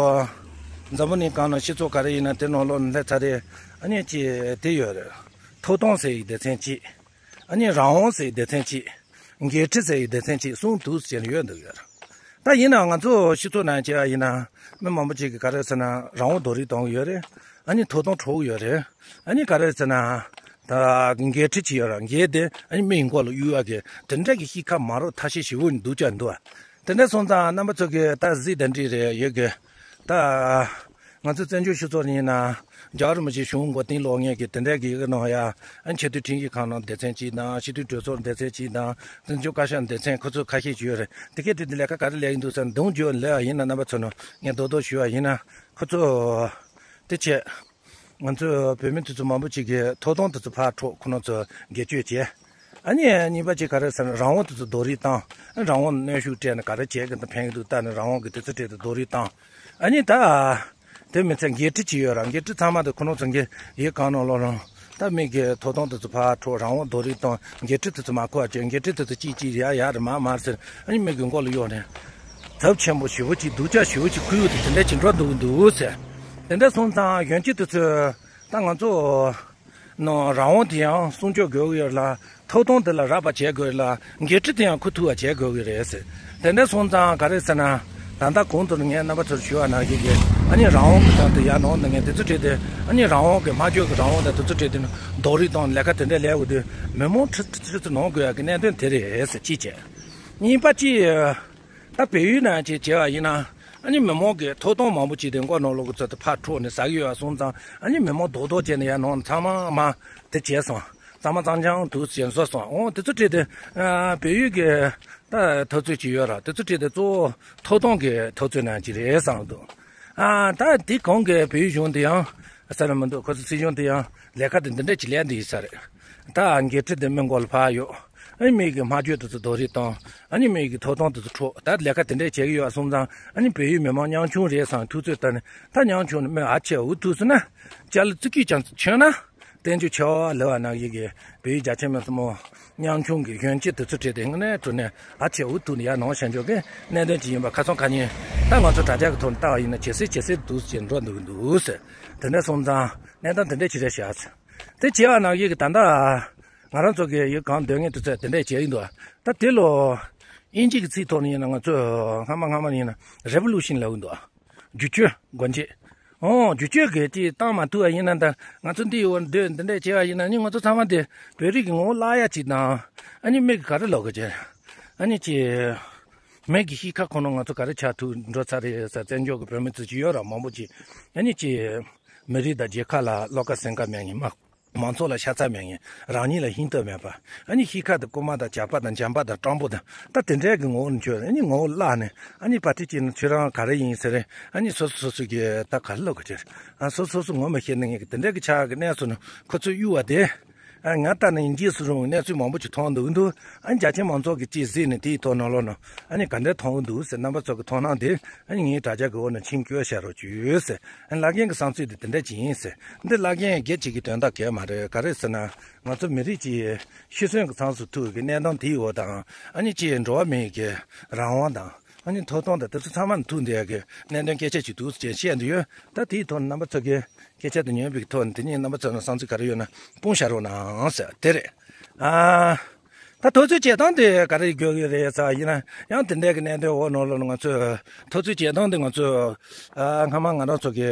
འཛམ་བུ་གླིང་སྒང་ལ་སྤྱི་ཚོགས་ག་རེ་ཡིན་ན་དེ་ནང་ལོགས་ནས་སླེབས་ཚར་རེད། ཨ་ནི་ཅི་དེ་ཡོད་རེད། ཐོབ་ཐང་ཟེར་ཡི་སྡེ་ཚན་གཅིག་ཨ་ནི་རང་དབང་ཟེར་ཡི་སྡེ་ཚན་གཅིག་འགན་འཁྲི་ཟེར་ཡི་སྡེ་ཚན་གཅིག་གསུམ་འདུག་ཟེར་ཡོད་འདུག་ཡོད་རེད། ད་ཡིན་ནའང་ང་ཚོ་སྤྱི་ཚོགས་ནང་བྱས་པ་ཡིན་ན་མི་མང་པོ་ཅིག་གིས་ག་རེ་ཟེར་ན་རང་དབང་རྡོག་རོལ་གཏོང་གི་ཡོད་རེད། ཨ་ནི་ཐོབ་ཐང་འཕྲོག་གི་ཡོད་རེད། ཨ་ནི་ག་རེ་ཟེར་ན། ད་འགན་འཁྲི་ཅིག་ཡོད་ར་འགན་དེ་ཨ་ནི་མི་ཡི་མགོ་ལ་གཡུག་ཡ་གི་དེ་འདྲ་གི་གཤིས་ཀ་མ་རོ་ཐ་ཤལ་ཞེ་པོ་འདུག་ཅག་འདུག་ཨ། དེ་འདྲ་སོང་ཙང་རྣམ་པ་ཚོ་གི་ད་གཟིགས་དེ་འདྲ་རེད་ཡོད་གི། ད་ང་ཚོ་བཙན་བྱོལ་སྤྱི་ཚོགས་ནས་ཡིན་ན་རྒྱལ་བ་རིན་པོ་ཆེ་གཞུང་མགོ་རྟིང་སློག་མཁན་གི་དེ་འདྲ་གི་ཡི་གེ་ནང་ཡ་ཨ་ནི་ཆེས་མཐོའི་ཁྲིམས་ཞིབ་ཁང་ནང་སྡེ་ཚན་གཅིག་དང་སྤྱི་འཐུས་གྲོས་ཚོགས་སྡེ་ཚན་གཅིག་དང་བཙན་བྱོལ་བཀའ་ཤག་སྡེ་ཚན་ཁོ་ཚོ་ཁ་ཤས་ཅིག་ཡོད་རེད། དེ་གས་དེ་དེ་ལས་ཀ་ག་རེ་ལས་ཀྱི་འདུག་ཟེར་ན་གདོང་བརྗོད་ལས་ཡིན་ན་རྣམ་པ་ཚོ་ནང་ངས་རྡོག་རྡོག་ཞུ་བ་ཡིན་ན་ཁོ་ཚོ་དེ་བྱས། ང་ཚོས་བོད་མི་དེ་ཚོ་མང་པོ་ཅིག་གིས་ཐོབ་ཐང་དེ་ཚོ་ཕར་འཕྲོག་ཁོ་ན་ཚོ་སྒེར་གཅོད་བྱས། ཨ་ནི་གཉིས་པ་ཅིག་ག་རེ་ཟེར་ན་རང་དབང་དེ་ཚོ་རྡོག་རོལ་བཏང་། རང་དབང་གནོན་ཤུགས་སྤྲད་ནས་ག་རེ་བྱས་གི་འདུག་ཕན་གི་འདུག་ལྟ་ནས་རང་དབང་གི་དེ་ཚོ་སྤྲད་དེ་རྡོག་རོལ་བཏང་། ཨ་ནི་ད། དེ་མི་ཚད་འགན་འཁྲི་ཅིག་ཡོད་ར་འགན་འཁྲི་ཚང་མ་དེ་ཁོ་ན་ཚོ་འགན་ཡིག་གང་ནང་ལོགས་ལ་ད་མི་གི་ཐོབ་ཐང་དེ་ཚོ་ཕར་འཕྲོག་རང་དབང་རྡོག་རོལ་བཏང་འགན་འཁྲི་དེ་ཚོ་མ་འཁུར་བ་བྱས་འགན་འཁྲི་དེ་ཚོ་ཅིག་ཅིག་ཡ་ཡ་རེད་མ་མ་རེད་ཟེར་ཨ་ནི་མི་གི་མགོ་ལ་གཡོགས་ནས། ཚབས་ཆེན་པོ་ཞེ་པོ་ཅིག་སྡུག་ཅག་ཞེ་པོ་ཅིག་ཁུར་ཡོད་དེ་དེ་འདྲ་ཅིག་འགྲོ་འདུག་འདུག་ཟེར། དེ་འདྲ་སོང་ཙང་གཞོན་སྐྱེས་དེ་ཚོས་ད་ང་ཚོ་ནང་རང་དབང་དེ་ཡང་སྲུང་སྐྱོབ་དགོས་ཀྱི་ཡོད་ལ་ཐོབ་ཐང་དེ་ལ་རག་པ་བྱེད་དགོས་ལ་འགན་འཁྲི་དེ་ཡང་འཁུར་ཐུབ་པ་བྱེད་དགོས་ཀྱི་རེད་ཟེར། དེ་འདྲ་སོང་ཙང་ག་རེ་ཟེར་ན་ད་ལྟ་གོང་དུ་ངས་རྣམ་པ་ཚོར་ཞུ་བ་ནང་བཞིན་གྱི་ཨ་ནི་རང་དབང་གི་ཐོག་ཏུ་ཡར་ནང་དུ་ངས་དེ་ཚོ་བྲིས་ཏེ་ཨ་ནི་རང་དབང་གི་སྨྲ་བརྗོད་ཀྱི་རང་དབང་དང་དེ་ཚོ་བྲིས་ཏེ་རྡོག་རོལ་བཏང་ལས་ཀ་དེ་འདྲ་ལས་འོ་དུས་མི་མང་ཁྲི་ཁྲི་ཁྲི་ཚོ་ནང་དགོས་ཡ་གི་གནད་དོན་དེ་རེད་ཟེར་གཅིག་བྱས། གཉིས་པ་གཅིག་ད་བལ་ཡུལ་ནང་ཅིག་བྱས་པ་ཡིན་ན་ཨ་ནི་མི་མང་གི་ཐོབ་ཐང་མང་པོ་ཅིག་དེ་མགོ་ནང་ལོགས་ཀྱི་ཚོད་དུ་ཕར་འཕྲོག་ནས་ཟ་གི་ཡོད་པ་སོང་ཙང་ཨ་ནི་མི་མང་རྡོག་རྡོག་བྱས་ནས་ཡར་ནང་ཚང་མ་མ་དེ་བྱས་སོང་། གཙང་མ་གཙང་རྐྱང་དུ་བྱས་བཟོ་སོང་། འོ་དེ་ཚོ་བྲིས་ཏེ་ཨ་བལ་ཡུལ་གྱི་ད་འཐབ་རྩོད་ཅིག་ཡོད་ར་དེ་ཚོ་བྲིས་ཏེ་གཙོ་བོ་ཐོབ་ཐང་གི་འཐབ་རྩོད་ནང་ཅིག་རེད་བསམ་འདུག་ཨ་ད་དེ་གོང་གི་བལ་ཡུལ་གཞུང་དེ་ཡང་ས་ལ་མི་འདུག་ཁོ་ཚོ་སྲིད་གཞུང་དེ་ཡང་ལས་ཀ་དེ་འདི་འདྲ་ཅིག་ལས་འདི་ཡིན་ས་རེད། ད་འགན་འཁྲི་དེ་མི་མགོ་ལ་ཕར་གཡོགས། ཨ་ནི་མི་གི་སྨྲ་བརྗོད་དེ་ཚོ་རྡོག་རོལ་བཏང་། ཨ་ནི་མི་གི་ཐོབ་ཐང་དེ་ཚོ་འཕྲོག་ད་ལས་ཀ་དེ་འདྲས་བྱེད་ཀྱི་ཡོད་པ་སོང་ཙང་ཨ་ནི་བལ་ཡུལ་མི་མང་ཉམ་ཆུང་རེད་བསམ་ཐུག་ཚོད་བཏང་ནས་ད་ཉམ་ཆུང་ནས་མི་ཨ་ཆེ་འུ་ཐུག་སོང་ན་ཅ་ལག་ཙི་གུས་ཀྱང་མཆོད་ན་བསྟན་རྒྱུ་ཆེ་བ་ལེ་བ་ནང་བཞིན་གྱི་བལ་ཡུལ་རྒྱ་ཆེ་མི་སྲིན་མོ་ཉམ་ཆུང་གི་གཞོན་སྐྱེས་དེ་ཚོ་བྲིས་ཏེ་དངོས་གནས་དྲང་གནས་ཨ་ཆེ་འུ་ཐུག་ནས་ཡར་ནང་བཞིན་འཇོག་གི་གནད་དོན་ཅིག་ཡིན་པ་ཁ་སང་ཁ་ཉིན་ད་ང་ཚོ་དྲ་རྒྱ་གི་ཐོག་ནས་ལྟ་བ་ཡིན་ན་ཇེ་སྲིད་ཇེ་སྲིད་འདུག་ཅེས་འགྲོ་འདུག་འདུག་ཟེར། དེ་འདྲ་སོང་ཙང་གནས་སྟངས་དེ་འདྲ་ཅིག་རེད་ཤག་དེ་བྱས་པ་ནང་བཞིན་གྱི་ད་ལྟ་ང་རང་ཚོ་གི་ཡུལ་གང་སྡོད་མཁན་དེ་ཚོས་དེ་འདྲས་བྱས་ཡིན་འདུག་ད་དེ་ལོ་དབྱིན་ཇི་གི་ཚིག་ཐོག་ནས་ཡིན་ན་ང་ཚོས་སྔ་མ་སྔ་མ་ཡིན་ན་རེ་བོ་ལུ་ཤིན་ལབ་ཀྱི་འདུག་བསྒྱུར་བཅོས་སྒོ་འབྱེད། ཨོ་བསྒྱུར་བཅོས་གི་ཅིག་བཏང་མ་ཐུབ་པ་ཡིན་ན་ད་ང་ཚོ་འདི་ཡོད་འདོད་འདི་འདྲས་བྱས་པ་ཡིན་ན་ནི་ང་ཚོ་ཚང་མ་དེ་བོད་རིགས་ཀྱི་ངོ་བོ་བརླག་ཡ་ཅིག་དང་ཨ་ནི་མི་གི་ག་རེ་ལབ་དགོས་ཀྱི་ཨ་ནི་ཅིག་མི་གི་གཤིས་ཀ་ཁོ་ན་ང་ཚོ་ག་རེ་ཆགས་ཐུབ་འགྲོ་ཚར་རེད་ཟེར་བཙན་བྱོལ་གི་བོད་མི་ཚོ་ཅིག་ཡོད་ར་མང་པོ་ཅིག་ཨ་ནི་ཅིག་མི་རིགས་དང་རྒྱལ་ཁབ་ལ་བློ་ཁ་སེམས་ཁ་མེད་མཁན་མ། མང་ཚོགས་ལ་ཤ་ཚ་མེད་མཁན། རང་ཉིད་ལ་ཧིང་སྟོབས་མེད་པ། ཨ་ནི་གཤིས་ཀ་དང་རྐུན་མ་དང་ཇག་པ་དང་འཇམ་པ་དང་སྤྲང་པོ་དང་ད་དེ་འདྲའི་གི་ངོ་བོ་ནས་བྱོས། ཨ་ནི་ངོ་བོ་བརླག་ནས་ཨ་ནི་པར་ཊི་གཅིག་ནས་ཁྱོད་རང་ག་རེ་ཡིན་ཟེར། ཨ་ནི་སོ་སོ་སོ་སོ་གི་ད་ག་རེ་ལབ་དགོས་ཀྱི་རེད། ཨ་སོ་སོ་སོ་ངོ་མ་ཤེས་ནི་ངེད་ཀྱི་དེ་འདྲའི་གི་ཆགས་ཀྱི་གནས་ཚུལ་ནང་ཁོ་ཚོས་གཡུག་པ་དེ། ཨ་ང་ལྟ་ན་ཡིན་གྱི་སུ་རུང་གནས་ཚུལ་མང་པོ་ཅིག་མཐོང་འདུག་འདུག་ཨ་ནི་རྒྱ་ཆེ་མང་ཚོགས་ཀྱི་ཅིག་གཟིགས་ནས་དེའི་ཐོག་ནང་ལོགས་ནང་ཨ་ནི་ག་འདྲ་མཐོང་གི་འདུག་ཟེར། རྣམ་པ་ཚོ་གི་མཐོང་སྣང་དེ་ཨ་ནི་ངའི་དྲ་རྒྱ་གི་འོག་ནས་མཆན་བཀོད་བཞག་རོགས་བྱོས་ཟེར། ཨ་ནི་བླ་རྒན་གི་བསམ་ཚུལ་དེ་དེ་འདྲ་ཅིག་ཡིན་ཟེར། འདི་བླ་རྒན་སྒེར་གཅིག་གི་དོན་དག་གས་མ་རེད། ག་རེ་ཟེར་ན་ང་ཚོ་མི་རིགས་ཀྱི་ཤི་གསོན་གྱི་མཚམས་སུ་ཐུག་གི་གནས་སྟངས་དེའི་འོག་དང་ཨ་ནི་ཅིག་འགྲོ་བ་མིའི་གི་རང་དབང་དང་ཨ་ནི་ཐོབ་ཐང་དང་དེ་ཚོ་ཚང་མ་ཐུག་འདི་ཡ་གི་གནད་དོན་སྐད་ཆ་ཅིག་འདུག་ཅེས་བཤད་འདི་ཡོད། ད་དེའི་ཐོག་ནས་རྣམ་པ་ཚོ་གི་སྐད་ཆ་དེ་ཉན་པའི་ཐོག་ནས་དེ་ཉིད་རྣམ་པ་ཚོ་ནས་བསམ་ཚུལ་ག་རེ་ཡོད་ན་སྤུངས་བཞག་རོགས་གནང་ཟེར་དེ་རེད། ཨ། ད་ཐོབ་ཚོད་བྱེད་སྟངས་དེ་ག་རེ་དགོས་ཀྱི་རེད་ཟེར་བ་ཡིན་ན་ཡང་དེ་འདྲའི་གི་གནད་དོན་འོག་ནང་ལོགས་ནས་ང་ཚོས་ཐོབ་ཚོད་བྱེད་སྟངས་དེ་ང་ཚོས་ཨ་སྔ་མ་ང་རང་ཚོ་གི་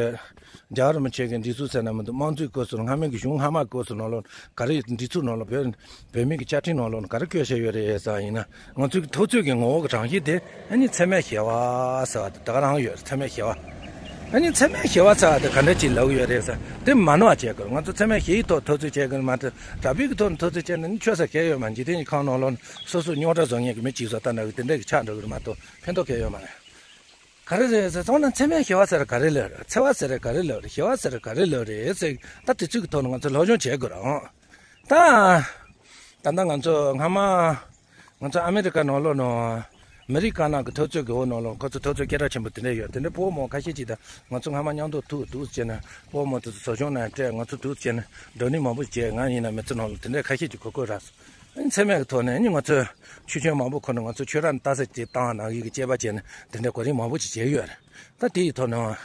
རྒྱལ་བ་རིན་པོ་ཆེ་གི་འདི་ཚོ་ཟེར་ན་མི་འདུག་དམངས་གཙོའི་སྐབས་སུ་སྔ་མའི་གི་གཞུང་སྔ་མ་སྐབས་སུ་ནང་ལོགས་ག་རེ་འདི་ཚོ་ནང་ལོགས་བོད་བོད་མི་གི་བཅའ་ཁྲིམས་ནང་ལོགས་ནས་ག་རེ་བཀོད་བཞག་ཡོད་རེད་ཟེར་བ་ཡིན་ན། ང་ཚོའི་ཐོབ་ཚོད་ཀྱི་ངོ་བོ་གི་གྲངས་གཞི་དེ་ཨ་ནི་འཚེ་མེད་ཞི་བ་ཟེར་བ་དེ་ད་ག་རང་ཡོད། འཚེ་མེད་ཞི་བ། ཨ་ནི་འཚེ་མེད་ཞི་བ་ཟེར་བ་དེ་ག་འདྲ་ཅིག་ལབ་ཡོད་རེད་ཟེར་དེ་མ་ནོར་བ་བྱེད་དགོས། ང་ཚོ་འཚེ་མེད་ཞི་བའི་ཐོག་ཐོབ་ཚོད་བྱེད་དགོས་མ་གཏོགས་དྲག་པོའི་གི་ཐོག་ནས་ཐོབ་ཚོད་བྱས་ན་ནི་ཆོས་ས་གལ་ཡོད་མ། འཇིག་རྟེན་གྱི་ཁམས་ནང་ལོགས་ནས་སོ་སོ་རྙོག་དྲ་བཟོ་མཁན་གྱི་མི་གཅིག་བཟོ་ལྟ་ན་གི་དེ་འདྲ་གི་ཆགས་འགྲོ་གི་རེད་མ་གཏོགས་ཕན་ཐོགས་གལ་ཡོད་མ་རེད། ག་རེ་རེད་ཟེར་སོང་ན་འཚེ་མེད་ཞི་བ་ཟེར་ག་རེ་ལབ་རེད། འཚེ་བ་ཟེར་ག་རེ་ལབ་རེད། ཞི་བ་ཟེར་ག་རེ་ལབ་རེད་ཟེར་ད་དེ་ཚོའི་གི་ཐོག་ནས་ང་ཚོ་སློབ་སྦྱོང་བྱེད་དགོས་རེད་ཨང་། ད། ད་ལྟ་ང་ཚོ་སྔ་མ། ང་ཚོ་ཨ་མེ་རི་ཀ་ནང་ལོགས་ནང་། མི་རིགས་དཀར་ནག་གི་འཐབ་རྩོད་ཀྱི་འོག་ནང་ལོགས་ཁོ་ཚོ་འཐབ་རྩོད་སྐད་གྲགས་ཆེན་པོ་དེ་འདྲ་ཡོད། དེ་འདྲ་ཕོ་མོ་ཁ་ཤས་ཅིག་དང་ང་ཚོ་སྔ་མ་མཉམ་དུ་ཐུག་འདུག་ཟེར་ནས་ཕོ་མོ་དེ་ཚོ་ཟབ་སྦྱོང་ནང་སྤྲད། ང་ཚོ་འདུག་ཟེར་ནས་བགྲོ་གླེང་མང་པོ་བྱས། ང་ཡིན་ན་མི་ཚེ་ནང་ལ་དེ་འདྲ་ཁ་ཤས་ཅིག་གོ་གོ་ར། ཚད་མེད་ཀྱི་ཐོག་ནས་ནི་ང་ཚོས་ཆོས་ཆེན་མང་པོ་ཁོ་ན་ང་ཚོ་ཆོས་ར་ནས་ལྟ་ས་ཅིག་བཏང་ནང་བཞིན་གྱི་དཔྱད་པ་བྱས་ནས་དེ་འདྲའི་གོ་རིམ་མང་པོ་ཅིག་བྱས་ཡོད་རེད། ད་དེ་ཡི་ཐོག་ནས་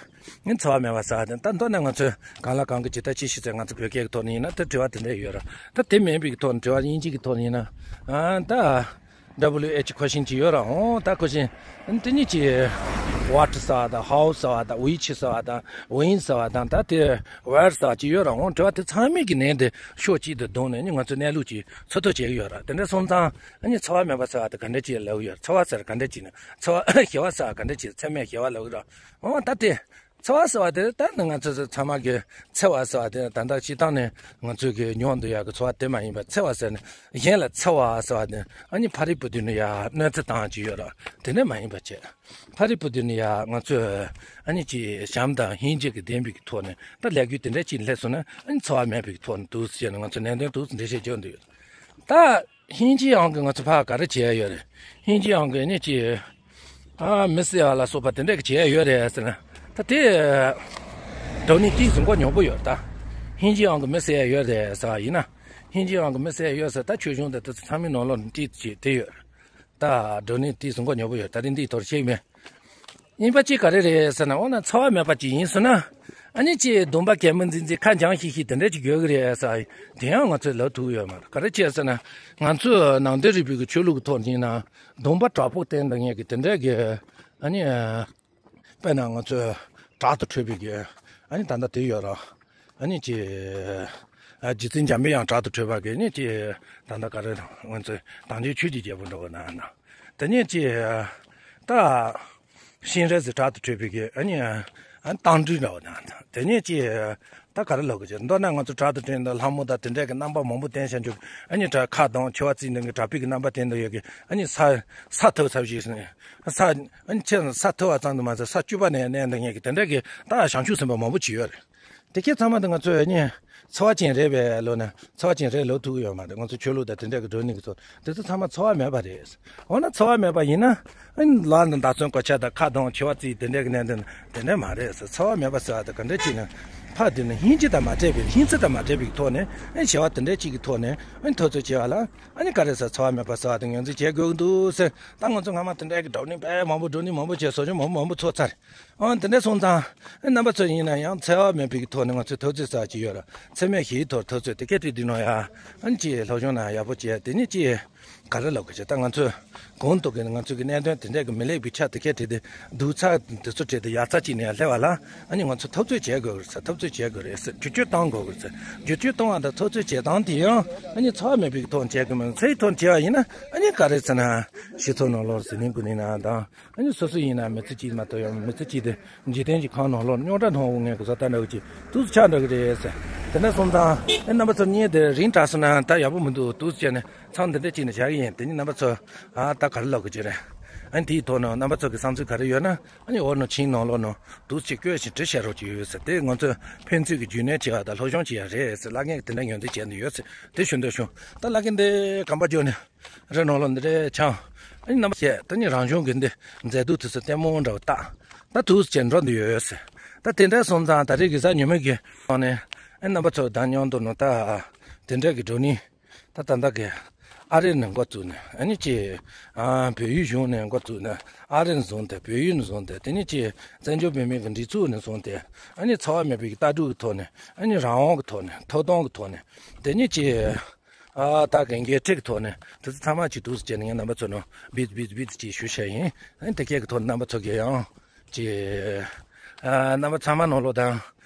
ནི་འཚེ་བ་མེད་པ་ཟེར་བ་དེ་ད་མདོར་ན་ང་ཚོས་གང་ལ་གང་གི་ཇི་ལྟར་ཅི་ཤེས་ཟེར་ང་ཚོ་བོད་སྐད་ཀྱི་ཐོག་ནས་ཡིན་ན་ད་དྲི་བ་དེ་འདྲ་ཡོད་ར། ད་དེ་མིན་པའི་ཐོག་ནས་དྲི་བ་དབྱིན་ཇི་གི་ཐོག་ནས་ཡིན་ན་ཨ་ད། W H question གཅིག་ཡོད་ར། འོང་ད་question དེ་ཉིད་ཀྱི་what ཟེར་བ་དང་how ཟེར་བ་དང་which ཟེར་བ་དང་when ཟེར་བ་དང་ད་དེ་where ཟེར་བ་ཅིག་ཡོད་ར། འོང་དྲི་བ་དེ་ཚང་མའི་གི་ནང་དེ་ཕྱོགས་གཅིག་ཏུ་བསྡོམས་ནས་ནི་ང་ཚོ་གནས་ལུགས་ཀྱི་འཚོལ་ཐབས་བྱེད་ཀྱི་ཡོད་ར། དེ་འདྲ་སོང་ཙང་ནི་འཚེ་བ་མེད་པ་ཟེར་བ་དེ་ག་འདྲ་ཅིག་ལབ་ཀྱི་ཡོད་ར། འཚེ་བ་ཟེར་ག་འདྲ་ཅིག་ནི་འཚེ་བ་ཞི་བ་ཟེར་ག་འདྲ་ཅིག་འཚེ་མེད་ཞི་བ་ལབ་ཀྱི་ར། འོང་ད་དེ། འཚེ་བ་ཟེར་བ་དེ་ད་ནི་ང་ཚོ་ཚང་མ་གི་འཚེ་བ་ཟེར་བ་དེ་ད་ལྟ་སྤྱིར་བཏང་ནས་ང་ཚོས་གི་མྱོང་འདུག་ཡག་གི་འཚེ་བ་དེ་མ་ཡིན་པ། འཚེ་བ་ཟེར་ནས་གཞན་ལ་འཚེ་བ་ཟེར་བ་དེ་ཨ་ནི་ཕ་རི་བུ་དུ་ནི་ཡ་གནོད་འཚེ་བཏང་གི་ཡོད་ར། དེ་འདྲ་མ་ཡིན་པ་བྱས། ཕ་རི་བུ་དུ་ནི་ཡ་ང་ཚོས་ཨ་ནི་ཅི་བྱམས་དང་སྙིང་རྗེ་གི་ལྡན་པའི་གི་ཐོག་ནས་ད་ལས་འགུལ་དེ་འདྲ་ཅིག་སླེབས་སོང་ན་ཨ་ནི་འཚེ་བ་མེད་པའི་གི་ཐོག་ནས་འདུག་ཟེར་ནས་ང་ཚོ་ནན་ཏན་འདུག་འགྲེལ་བཤད་བརྗོད་འདུག་ཡོད། ད། ཧིན་ཇི་ཡང་གི་ང་ཚོ་ཕ་ག་རེ་བྱས་ཡོད་རེད། ཧིན་ཇི་ཡང་གི་ནི་ཅི། ཨ་མི་སེར་བ་ལ་སོགས་པ་དེ་འདྲ་གི་བྱས་ཡོད་རེད་ཟེར་ན། ད་དེ། འགྲོ་ནི་ཏིས་གོ་ཉོག་པོ་ཡོད་ད། ཧིན་ཇི་ཡང་གི་མི་སེར་ཡོད་རེད་ཟེར་བ་ཡིན་ན། ཧིན་ཇི་ཡང་གི་མི་སེར་ཡོད་ཟེར་ད་ཆོས་གཞུང་དེ་དེ་ཚོ་ཚང་མའི་ནང་ལོགས་ནས་ཏིས་བྱས་དེ་ཡོད་རེད། ད་འགྲོ་ནི་ཏིས་གོ་ཉོག་པོ་ཡོད། ད་རིང་འདིའི་ཐོག་བཤད་མེད། ཡིན་པ་ཅིག་ག་རེ་རེད་ཟེར་ན། འོ་ན་འཚེ་བ་མེད་པ་ཅིག་ཡིན་ཟེར་ན། ཨ་ནི་ཅིག་སྡོམ་པ་གད་མོ་འཛིན་འཛིན་ཁ་འཇམ་ཤིག་ཤིག་དེ་འདྲ་ཅིག་དགོས་ཀྱི་རེད་ཟེར། དེ་ཡང་ང་ཚོས་ལབ་ཐུབ་ཡོད་མ་རེད། ག་རེ་བྱས་ཟེར་ན། ང་ཚོས་ནང་བསྟན་རིག་པའི་གི་ཆོས་ལུགས་ཀྱི་ཐོག་ནས་ཡིན་ན། སྡོམ་པ་དྲག་པོ་བསྟེན་འདྲ་ངེས་ཀྱི་དེ་འདྲ་གི། ཨ་ནི། དཔེར་ན་ང་ཚོས་དྲག་ཏུ་ཁྲོས་པའི་གི། ཨ་ནི་ད་ལྟ་དེ་ཡོད་ར། ཨ་ནི་ཅིག་ཨ་རྗེ་བཙུན་འཇམ་པའི་དབྱངས་དྲག་ཏུ་ཁྲོས་པ་གི་ཨ་ནི་ཅིག་ད་ལྟ་ག་རེ་ང་ཚོས་དམ་ཅན་ཆོས་ཀྱི་རྒྱལ་པོ་འདྲ་བོ་ན་ན། དེ་ནས་ཅིག་ད། གཤིན་རས་གཟིགས་དྲག་ཏུ་ཁྲོས་པའི་གི་ཨ་ནི། ཨ་རྟ་མགྲིན་འདྲ་བོ་དང་། དེ་ནས་ཅི། ད་ག་རེ་ལབ་དགོས་ཀྱི། མདོར་ན་ང་ཚོ་དྲག་ཏུ་ཁྲོས་ན་ལྷ་མོ་དང་དེ་འདྲ་གི་རྣམ་པ་མང་པོ་བསྟན་བྱ་འཇུག་ཨ་ནི་དྲག་ཁ་གདངས་མཆེ་བ་གཙིགས་འདྲ་གི་དྲག་པོའི་གི་རྣམ་པ་བསྟན་དུ་ཡོད་གི་ཨ་ནི་ས། ས་ཐོབ་ཚར་བཞིན་ས། ཨ་ནི་ཆེ་ས་ཐོབ་པ་ཙམ་དུ་མ་ཟད་ས་བཅུ་པ་ནས་གནས་འདི་ངེད་ཀྱི་དེ་འདྲ་གི་ད་བྱང་ཆུབ་སེམས་དཔའ་མང་པོ་ཅིག་ཡོད་རེད། དེ་གས་ཚང་མ་དེ་ང་ཚོས་ཨ་ནི། འཚེ་བ་ཅན་རེད་པས་ལོ་ན་འཚེ་བ་ཅན་རེད་ལོ་ཐུག་ཡོད་མ་རེད། ང་ཚོ་ཆོས་ལུགས་དང་དེ་འདྲ་གི་འགྲོ་ནི་གི་ཚོ་དེ་ཚོ་ཚང་མ་འཚེ་བ་མེད་པ་རེད། འོ་ན་འཚེ་བ་མེད་པ་ཡིན་ན། ཨ་ནི་ལ་ནི་བདག་བཙོན་གོ་ཆ་དང་ཁ་གདངས་མཆེ་བ་གཙིགས་དེ་འདྲ་གི་གནས་འདི་ན་དེ་འདྲ་མ་རེད་ཟེར། འཚེ་བ་མེད་པ་ཟེར་བ་དེ་ག་འདྲ་ཅིག་ན། ཕ་དེ་ནི་སྙིང་རྗེ་དང་མ་བྲལ་བའི་སྙིང་བརྩེ་དང་མ་བྲལ་བའི་ཐོག་ནས་ཨ་ནི་བྱ་བ་དེ་འདྲ་ཅིག་གི་ཐོག་ནས་ཨ་ནི་འཐབ་རྩོད་བྱེད་པ་ལ་ཨ་ནི་ག་རེ་ཟེར། འཚེ་བ་མེད་པ་ཟེར་བ་དེ་ངོས་འཛིན་བྱེད་དགོས་ཀྱི་འདུག་ཟེར། ད་ང་ཚོ་སྔ་མ་དེ་འདྲ་གི་བགྲོ་གླེང་དཔེ་མང་པོ་བགྲོ་གླེང་མང་པོ་བྱས་ཟོ་ཆུན་མང་པོ་མང་པོ་ཚོགས་ཚར། ཨང་དེ་འདྲ་སོང་ཙང་ཨ་རྣམ་པ་ཚོ་ཡིན་ན་ཡང་འཚེ་བ་མེད་པའི་ཐོག་ནས་ང་ཚོས་འཐབ་རྩོད་ཟེར་བ་ཅིག་ཡོད་ར། འཚེ་མེད་ཞི་བའི་ཐོག་འཐབ་རྩོད་དེ་སྐད་དེ་འདི་ནང་ཡ། ཨ་ནི་ཅིག་སློབ་སྦྱོང་ན་ཡག་པོ་བྱས་དེ་ནི་ཅིག་ག་རེ་ལབ་དགོས་ཀྱི། ད་ང་ཚོས་གོང་དུ་གི་ང་ཚོ་གི་གནད་དོན་དེ་འདྲ་གི་མི་ལེགས་པའི་ཆ་དེ་གས་བྲིས་ཏེ་སྡུག་ཚ་དེ་ཚོ་བྲིས་ཏེ་ཡག་ཚ་ཅིག་ནས་སླེབས་པ་ལ་ཨ་ནི་ང་ཚོ་འཐབ་རྩོད་བྱེད་དགོས་རེད་ཟེར། འཐབ་རྩོད་བྱེད་དགོས་རེད་ཟེར། བསྒྱུར་བཅོས་གཏོང་དགོས་རེད་ཟེར། བསྒྱུར་བཅོས་གཏོང་བ་དང་འཐབ་རྩོད་བྱེད་སྟངས་དེ་ཡང་ཨ་ནི་འཚེ་བ་མེད་པའི་ཐོག་བྱེད་དགོས་མིན། འཚེ་བའི་ཐོག་བྱེད་པ་ཡིན་ན་ཨ་ནི་ག་རེ་ཟེར་ན། ཞི་ཚོགས་ནང་ལོགས་ཟི་ལིང་ཀུ་ལིང་ན་དང་། ཨ་ནི་སོ་སོ་ཡིན་ན་མི་ཚེ་གཅིག་མ་གཏོགས་ཡང་མི་ཚེ་གཅིག་དེ་འཇིག་རྟེན་གྱི་ཁམས་ནང་ལོགས་རྙོག་དྲ་སྣང་བ་ངན་གྱི་བཟོ་ལྟ་འདྲ་བོ་ཅིག་དུས་སུ་ཆགས་འགྲོ་གི་རེད་ཟེར། དེ་འདྲ་སོང་ཙང་ཨ་རྣམ་པ་ཚོ་བརྙན་དེ་རིང་དྲགས་སོང་ན་ད་ཡག་པོ་མི་འདུག་དུས་སུ་བྱས་ནས་མཚམས་འདི་འདྲ་གཅིག་ནས་བཞག་གི་ཡིན། དེ་ནི་རྣམ་པ་ཚོ་ཨ་ད་ག་རེ་ལབ་དགོས་ཀྱི་རེད། ཨ་ནི་དེའི་ཐོག་ནས་རྣམ་པ་ཚོ་གི་བསམ་ཚུལ་ག་རེ་ཡོད་ན་ཨ་ནི་འོག་ནང་བྱིངས་ནང་ལོགས་ནང་དུས་སུ་བཀོད་ཞིང་བྲིས་བཞག་རོགས་ཀྱི་ཡོད་ཟེར། དེ་ང་ཚོས་ཕན་ཚུན་གྱི་རྒྱུས་ལོན་བྱེད་པ་དང་སློབ་སྦྱོང་བྱེད་ཡ་རེད་ཟེར། བླ་རྒན་གྱིས་དེ་འདྲ་ངོས་འཛིན་བྱས་ནས་ཡོད་ཟེར། དེ་ཞུ་འདོད་བྱུང་། ད་བླ་རྒན་དེ་གམ་པ་བརྒྱབ་ནས། རི་ནང་ལོགས་འདི་འདྲའི་ཆང་། ཨ་ནི་རྣམ་པ་བཤད་ད་ནི་རང་བྱུང་གི་འདི་མཛེས་སྡུག་དུས་སུ་ལྟད་མོ་འདྲ་བོ་བཏགས། ད་དུས་སུ་བྱས་འགྲོ་འདི་ཡོད་ཟེར། ད་དེ་འདྲ་སོང་ཙང་ད་རེས་གི་གཟའ་ཉི་མ་གི་ནང་ནས་ཨ་རྣམ་པ་ཚོ་དང་མཉམ་དུ་ནང་ད་དེ་འདྲ་གི་བགྲོ་གླེང་ད་ད་ལྟ་གི་ཨ་རི་ནས་འགོ་བཙུགས་ནས་ཨ་ནི་ཅི་ཨ་བལ་ཡུལ་གཞུང་ནས་འགོ་བཙུགས་ནས་ཨ་རི་ནས་བཟུང་སྟེ་བལ་ཡུལ་ནས་བཟུང་སྟེ་དེ་ནི་ཅི་བཙན་བྱོལ་བོད་མིའི་གི་སྒྲིག་འཛུགས་ནས་བཟུང་སྟེ་ཨ་ནི་འཚེ་བ་མེད་པའི་གི་ལྟ་གྲུབ་ཀྱི་ཐོག་ནས་ཨ་ནི་རང་དབང་གི་ཐོག་ནས་ཐོབ་ཐང་གི་ཐོག་ནས་དེ་ནི་ཅི། ཨ་ད་གན་གའི་ཁྲིག་ཐོག་ནས་དེ་ཚོ་ཚང་མ་ཅིག་འདུག་སེ་བྱས་ནས་ངས་རྣམ་པ་ཚོ་ནང་བིད་བིད་བིད་ཅིག་ཞུ་བྱས་ཡིན། ཨ་ནི་དེ་སྐད་ཀྱི་ཐོག་ནས་རྣམ་པ་ཚོ་གིས་ཡང་ཅིག་ཨ་རྣམ་པ་ཚང་མ་ནང་ལོགས་དང་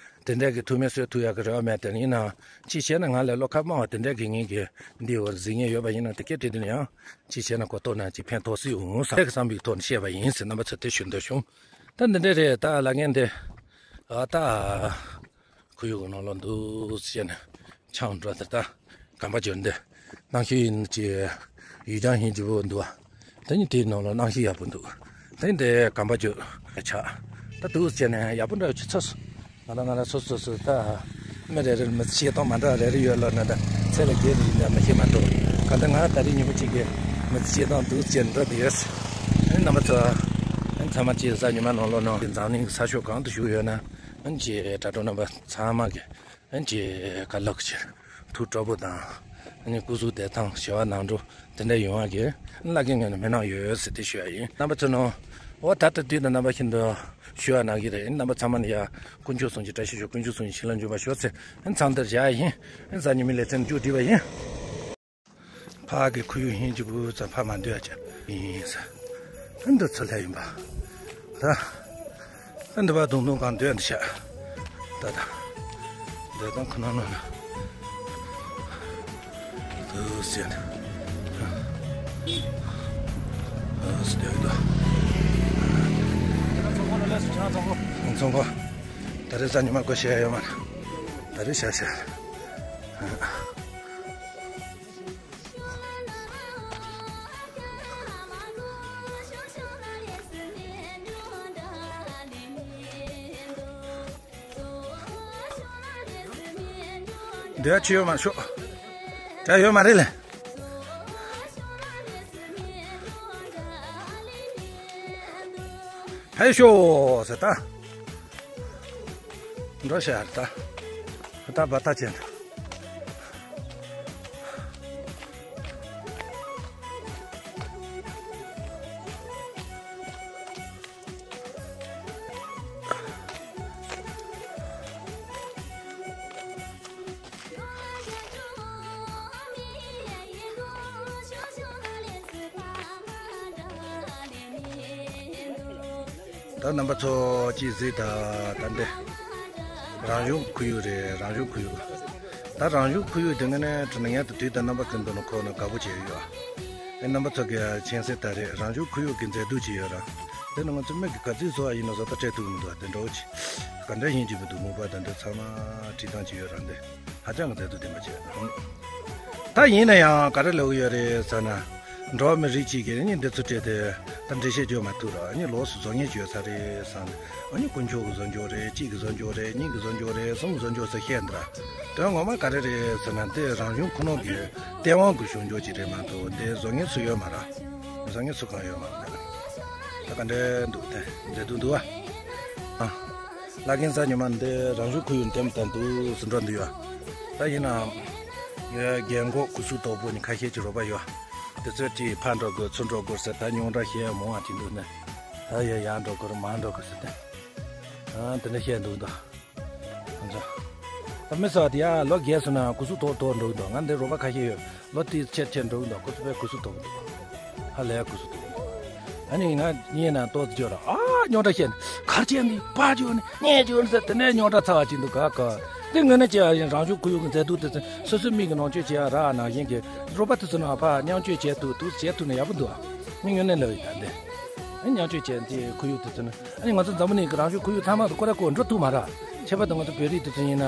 དེ་འདྲ་གི་ཐུགས་སྨོན་གསོས་ཐུབ་ཡག་གི་རེ་བ་མེད། དེ་ཡིན་ནའང་ཅིག་བྱས་ན་ང་ལས་བློ་ཁ་དམའ་བ་དེ་འདྲ་གི་ངེད་ཀྱི་འདི་བར་གཟིགས་ངེས་ཡོད་པ་ཡིན་ན་དེ་སྐད་དྲིས་དུས་ན་ཡང་ཅིག་བྱས་ན་གོ་རྟོགས་ན་ཅིག་ཕན་ཐོགས་སྲིད་འོང་བསམ་བསམ་པའི་ཐོག་ནས་བཤད་པ་ཡིན་ཟེར་རྣམ་པ་ཚོ་དེ་ཞུ་འདོད་བྱུང་། ད་འདི་འདྲ་རེད། ད་བླ་རྒན་དེ་ཨ་ད། ཁོར་ཡུག་གི་ནང་ལོགས་འདུག་སེ་བྱས་ནས་ཆང་འགྲོ་དེ་ལྟ་གམ་པ་འཇོག་འདི་གནམ་གཤིས་ཡིན་གྱི་ཡུལ་ལྗང་ཧིན་གྱི་བོ་འདུག་བ། དེ་ནི་དེའི་ནང་ལོགས་གནམ་གཤིས་ཡག་པོ་འདུག་དེ་ནི་དེ་གམ་པ་འཇོག་ཆགས་ད་འདུག་སེ་བྱས་ནས་ཡག་པོ་འདྲ་ཆུ་ཚོད་ང་ལ་ང་ལ་སོ་སོ་སོ་ད་མི་རེ་རེར་མི་ཚེ་བྱེད་སྟངས་མ་འདྲ་རེ་རེ་ཡོད་ལ་ན་ད་ཚེ་ལ་རྒྱས་རིགས་འདྲ་མི་ཤེས་མ་གཏོགས་ག་ད་ང་ད་རེས་ཉིན་མོ་གཅིག་གི་མི་ཚེ་བྱེད་སྟངས་འདུག་སེ་བྱས་འགྲོ་དེ་ཡོད། ཨ་ནི་རྣམ་པ་ཚོ་ཨ་ནི་ཚང་མ་གཅིག་གཟའ་ཉི་མ་ནང་ལོགས་ནང་གི་འཛམ་གླིང་གི་ས་ཕྱོགས་གང་དུ་བཞུགས་ཡོད་ན། ཨན་ཅེ་དྲ་གྲོགས་རྣམ་པ་ཚང་མ་གི་ཨན་ཅེ་ག་ལག་ཅེ་ཐུགས་སྤྲོ་པོ་དང་ ཨ་ནི་སྐུ་གཟུགས་བདེ་ཐང་བྱ་བ་ནང་འགྲོ་དེ་འདྲ་ཡོང་བ་གི་བླ་རྒན་ངོས་ནས་མི་གནང་ཡོད་ཟེར་དེ་ཞུ་ཡ་ཡིན། རྣམ་པ་ཚོ་ནང་འོ་ད་ལྟ་དུས་དང་རྣམ་པ་ཤིན་ཏུ་ཞུ་བ་གནང་གི་རེད། རྣམ་པ་ཚང་མ་ནི་ཡ་དཀོན་མཆོག་གསུམ་གྱི་བཀྲ་ཤིས་ཤོག་དཀོན་མཆོག་གསུམ་གྱི་བྱིན་རླབས་འཇུག་པར་ཤོག་ཟེར་ཚང་འདིར་བཞག་ཡ་ཡིན། གཟའ་ཉི་མའི་ལེ་ཚན་མཇུག་སྒྲིལ་བ་ཡིན། ཕ་གི་ཁོར་ཡུག་ཧིན་གྱི་བུ་ཚ་ཕ་མ་འདོད་ཡ་ཅག་ཡིན་ས། ཨ་འདི་ཚོ་ལྷ་ཡིན་པ། ད། ཨ་འདི་བ་དུང་དུང་གང་འདོད་འདི་ཤ། ད་ད། འདོད་དང་ཁོ་ན་ན་ན། དུ་སེ་ན། ཨ་སི་དེ་ད། ཚོང་ཁོ། ད་རེས་གཟའ་ཉི་མ་གོ་ཤེས་ཡ་ཡོད་མ་རེད། ད་རེས་ཤ་ཤ། འདི་ཡ་ཆི་ཡོད་མ་ཤོག་ད་ཡོད་མ་རེད་ལེ། ཕེ་ཤོ་ཟེར་ད། འགྲོ་ཤ་ད། ད་བ་ད་ཅན། ད་རྣམ་པ་ཚོ་ཅིག་གཟིགས་ད། ད་འདི་རང་བྱུང་ཁོར་ཡུག་རེད། རང་བྱུང་ཁོར་ཡུག་ད་རང་བྱུང་ཁོར་ཡུག་དེ་ངས་ནས་དྲི་ན་ཡང་དུས་དང་རྣམ་པ་ཀུན་ཏུ་ནི་ཁོ་ན་དགའ་པོ་བྱས་ཡོད། ཨེ་རྣམ་པ་ཚོ་གི་མཁྱེན་གསལ་ལྟར་རེད། རང་བྱུང་ཁོར་ཡུག་གི་མཛེས་སྡུག་ཅིག་ཡོད་ར། དེ་ནི་ང་ཚོ་མིག་གིས་ག་ཚོད་བཟོ་བ་ཡིན་ན་བཟོ་ལྟ་སྤྲད་ཐུབ་མི་འདུག་དེ་འདྲ་བོ་ཅིག་ག་འདྲ་ཡིན་གྱི་མི་འདུག་མུན་པ་དང་འདི་ཚང་མ་བྲིས་སྟངས་ཅིག་ཡོད་ར། འདི་ཧ་ཅང་གི་མཛེས་སྡུག་ལྡན་པ་བྱས། ད་ཡིན་ན་ཡང་ག་རེ་ལབ་ཀྱི་ཡོད་རེད་ཟེར་ན། འགྲོ་བ་མི་རིགས་གཅིག་གིས་ནི་འདི་ཚོ་སྤྲད་དེ་ད་འགྲེལ་བཤད་བརྗོད་མ་ཐུབ་ར། ཨ་ནི་ལོགས་སུ་བཟོ་ངན་བྱས་ཚར་རེད་བསམ། ཨ་ནི་དཀོན་མཆོག་གིས་བཟོ་འཇོག་རེད། གཅིག་གིས་བཟོ་འཇོག་རེད། གཉིས་ཀྱིས་བཟོ་འཇོག་རེད། གསུམ་གྱིས་བཟོ་འཇོག་ཟེར་བཤད་འདི་ར། དོན་ངོ་མ་ག་རེ་རེད་ཟེར་ན་འདི་རང་བྱུང་ཁོ་ན་གི་སྟེས་དབང་གིས་བྱུང་འཇོག་ཅིག་རེད་མ་གཏོགས་འདི་བཟོ་ངན་སུ་ཡོད་མ་ར། བཟོ་ངན་སུ་གང་ཡོད་མ་རེད། ད་ག་འདྲ་འདུག་དེ་མཛེས་སྡུག་འདུག་ཨ། ཨ། བླ་རྒན་གཟའ་ཉི་མ་འདི་རང་བྱུང་ཁོར་ཡུག་འདེམས་དང་འདུག་སུ་འགྲོ་འདུག་ཡ། ད་ཡིན་ནའང་ངའི་རྒན་གོག་སྐུ་གཟུགས་དོག་པོ་ནི་ཁ་ཤས་ཀྱི་རོགས་པ་ཡོད། དེ་ཚོས་ཅིག་ཕར་འགྲོ་དགོས་ཚུར་འགྲོ་དགོས་ཟེར་ད་རྙོག་དྲ་བཤད་མང་བ་ཅིག་འདུག་ནས། ད་ཡ་ཡར་འགྲོ་དགོས་རེད་མར་འགྲོ་དགོས་ཟེར་ཏེ། ཨ་དེ་འདྲ་བཤད་འདུག་ད། ང་ཚོ། ད་མི་ཟེར་བ་དེ་ཡ་ལོ་རྒས་སོང་ན་སྐུ་གཟུགས་དོག་དོག་འགྲོ་གི་འདུག་ང་འདི་རོགས་པ་ཁ་ཤས་ཡོད། ལོ་དེ་ཆེར་ཆེར་འགྲོ་གི་འདུག་ཁོ་ཚོ་དཔེ་སྐུ་གཟུགས་དོག་གི་འདུག་ཧ་ལས་སྐུ་གཟུགས་དོག་གི་འདུག་ཨ་ནི་ང་གཉིས་ན་ཏོག་ཙམ་བརྗོད་ར་ཨ་རྙོག་དྲ་བཤད་ནས་གར་བྱས་ནས་ཕར་བརྗོད་ནས་སྔོན་བརྗོད་ནས་ཟེར་དེ་ནས་རྙོག་དྲ་ཚ་བ་ཅིག་འདུག་ག་ག་དེ་ངོས་ནས་བྱས་ཡིན་རང་བྱུང་ཁོར་ཡུག་གི་མཛེས་སྡུག་དེ་ཚོ་སོ་སོའི་མིག་གིས་ནང་བཅོས་བྱས་ར་ནང་བཞིན་གྱི་རོགས་པ་དེ་ཚོ་ནང་ཕར་མཉམ་སྤྱོད་བྱས་འདུག་འདུག་བྱས་ཐུབ་ན་ཡག་པོ་འདུག་ཨ་ནི་ངོས་ནས་ལབ་ཡོད་ད་འདི་ཨ་མཉམ་སྤྱོད་བྱས་འདི་ཁོར་ཡུག་དེ་ཚོ་ནི། ཨ་ནི་ང་ཚོ་འཛམ་བུ་གླིང་གི་རང་བྱུང་ཁོར་ཡུག་ཚང་མ་དང་སྐོར་ར་སྐོར་འགྲོ་ཐུབ་མ་རེད། ཁྱད་པར་དུ་ང་ཚོ་བོད་རིགས་དེ་ཚོ་ཡིན་ན་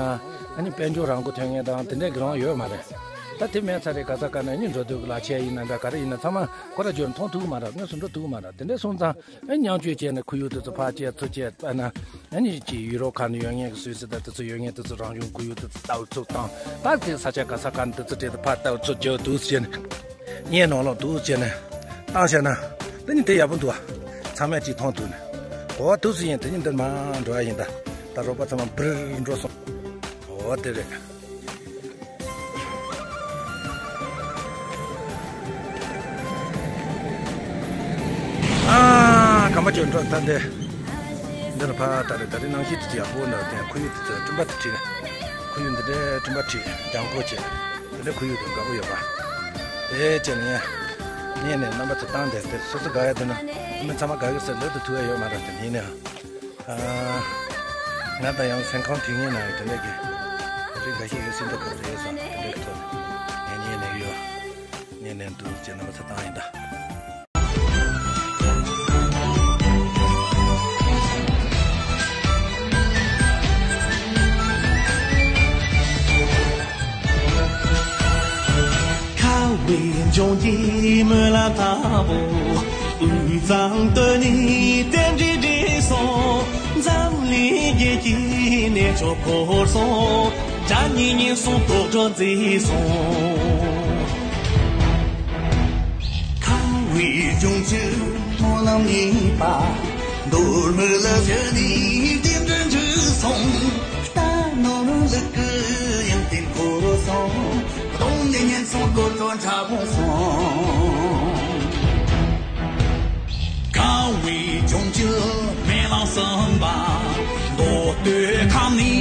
ཨ་ནི་དཔལ་འབྱོར་རང་མགོ་ཐོན་མཁན་དང་དེ་འདྲའི་གི་རང་ཡོད་མ་རེད། ད་དེ་མེད་ཚར་རེད། ག་ས་ག་ནས་ཨ་ནི་འགྲོ་དུས་ཀྱི་ལག་ཆས་ཡིན་ན་འདྲ་ག་རེ་ཡིན་ན་ཚང་མ་སྐོར་ར་འབྱོར་མཐོང་ཐུབ་མ་རེད། དངོས་སུ་འགྲོ་ཐུབ་མ་རེད། དེ་འདྲ་སོང་ཙང་ཨ་ནི་མཉམ་སྤྱོད་བྱས་ནས་ཁོར་ཡུག་དེ་ཚོ་ཕར་བཅད་ཚུར་བཅད་ཨ་ན་ཨ་ནི་ཅིག་ཡུ་རོབ་ཁག་ནས་ཡོད་མཁན་གི་སུད་སི་དང་དེ་ཚོ་ཡོད་མཁན་དེ་ཚོ་རང་བྱུང་ཁོར་ཡུག་དེ་ཚོ་ལྟ་ཚུལ་དང་ད་དེ་ས་ཆ་ག་ས་ག་ནས་དེ་ཚོ་བྲིས་ཏེ་ཕར་ལྟ་ཚུར་བཅད་འདུག་ཟེར་ནས། ངའི་ནང་ལོགས་འདུག་བྱས་ནས་བཏང་བྱས་ན་དེ་ནི་དེ་ཡག་པོ་འདུག་ཨ། ཚང་མས་ཅིག་མཐོང་ཐུབ་ནས། འོ་འདུག་སེ་ཡིན་དེ་ནི་འདིར་མར་འགྲོ་ཡ་ཡིན་ད། ད་རོགས་པ་ཚང་མ་འབུར་འགྲོ་སོང་། འོ་དེ་རེད། ཨ་གམ་པ་ཅོན་འགྲོ་ད་འདི། འདི་ལ་ཕ་ད་རེད། ད་རེས་གནམ་གཤིས་དེ་ཅིག་ཡག་པོ་འདུག་དེ་ཁོར་ཡུག་དེ་ཚོ་སྤྲིན་པ་དེ་བྲིས། ཁོར་ཡུག་འདི་འདྲའི་སྤྲིན་པ་བྲིས་ལྗང་ཁུ་བྱས། དེ་འདྲའི་ཁོར་ཡུག་དེ་དགའ་པོ་ཡོད་པ། དེ་བྱས་ནས་ངས་ནས་རྣམ་པ་ཚོ་བཏང་དེ་དེ་སོ་སོ་དགའ་ཡ་དེ་ན་མི་ཚང་མ་དགའ་གི་ཟེར་ལབ་ཏུ་ཐུབ་ཡ་ཡོད་མ་རེད། དེ་ཡིན་ནའང་། ཨ། ང་དང་ཡང་སེམས་ཁམས་དུས་ངན་ན་ཡང་དེ་འདྲ་གི་རིགས་འགའ་ཤས་ཡོད་སྲིད་མདོག་ཁ་པོ་རེད་བསམ་དེ་འདྲ་གི་ཐོག་ནས་ངས་ཉན་ནས་ཡོད། ཉན་ནས་འདུག་ཅེས་རྣམ་པ་ཚོ་བཏང་ཡིན་ད། ཁ་བའི་འབྱུང་གི་སྨོན་ལམ་ལྟ་བུ། དབུས་གཙང་སྟོད་ནས་རྟེན་འབྲེལ་འགྲིག་སོང་། འཛམ་གླིང་རྒྱལ་གྱི་གནས་མཆོག་བོར་སོང་། དགྲ་གཉེན་ཉེན་སོང་དོག་སྒྲོ་འཛིན་སོང་། ཁ་བའི་ལྗོངས་ཀྱི་སྨོན་ལམ་གཉིས་པ། མདོ་སྨད་ལ་བཞུད་ནས་རྟེན་འབྲེལ་འགྲིག་སོང་། རྟ་ནོར་ལུག་གི་ཡང་རྟེན་འཁོར་སོང་། གདོང་ནས་ཉེན་ ཚོང་དོ་དོ་འདྲ་པོ་སོང་། ཁ་བའི་ལྗོངས་ཀྱི་མེ་ལ་སོན་པ། མདོ་སྟོད་ཁམས་ནས་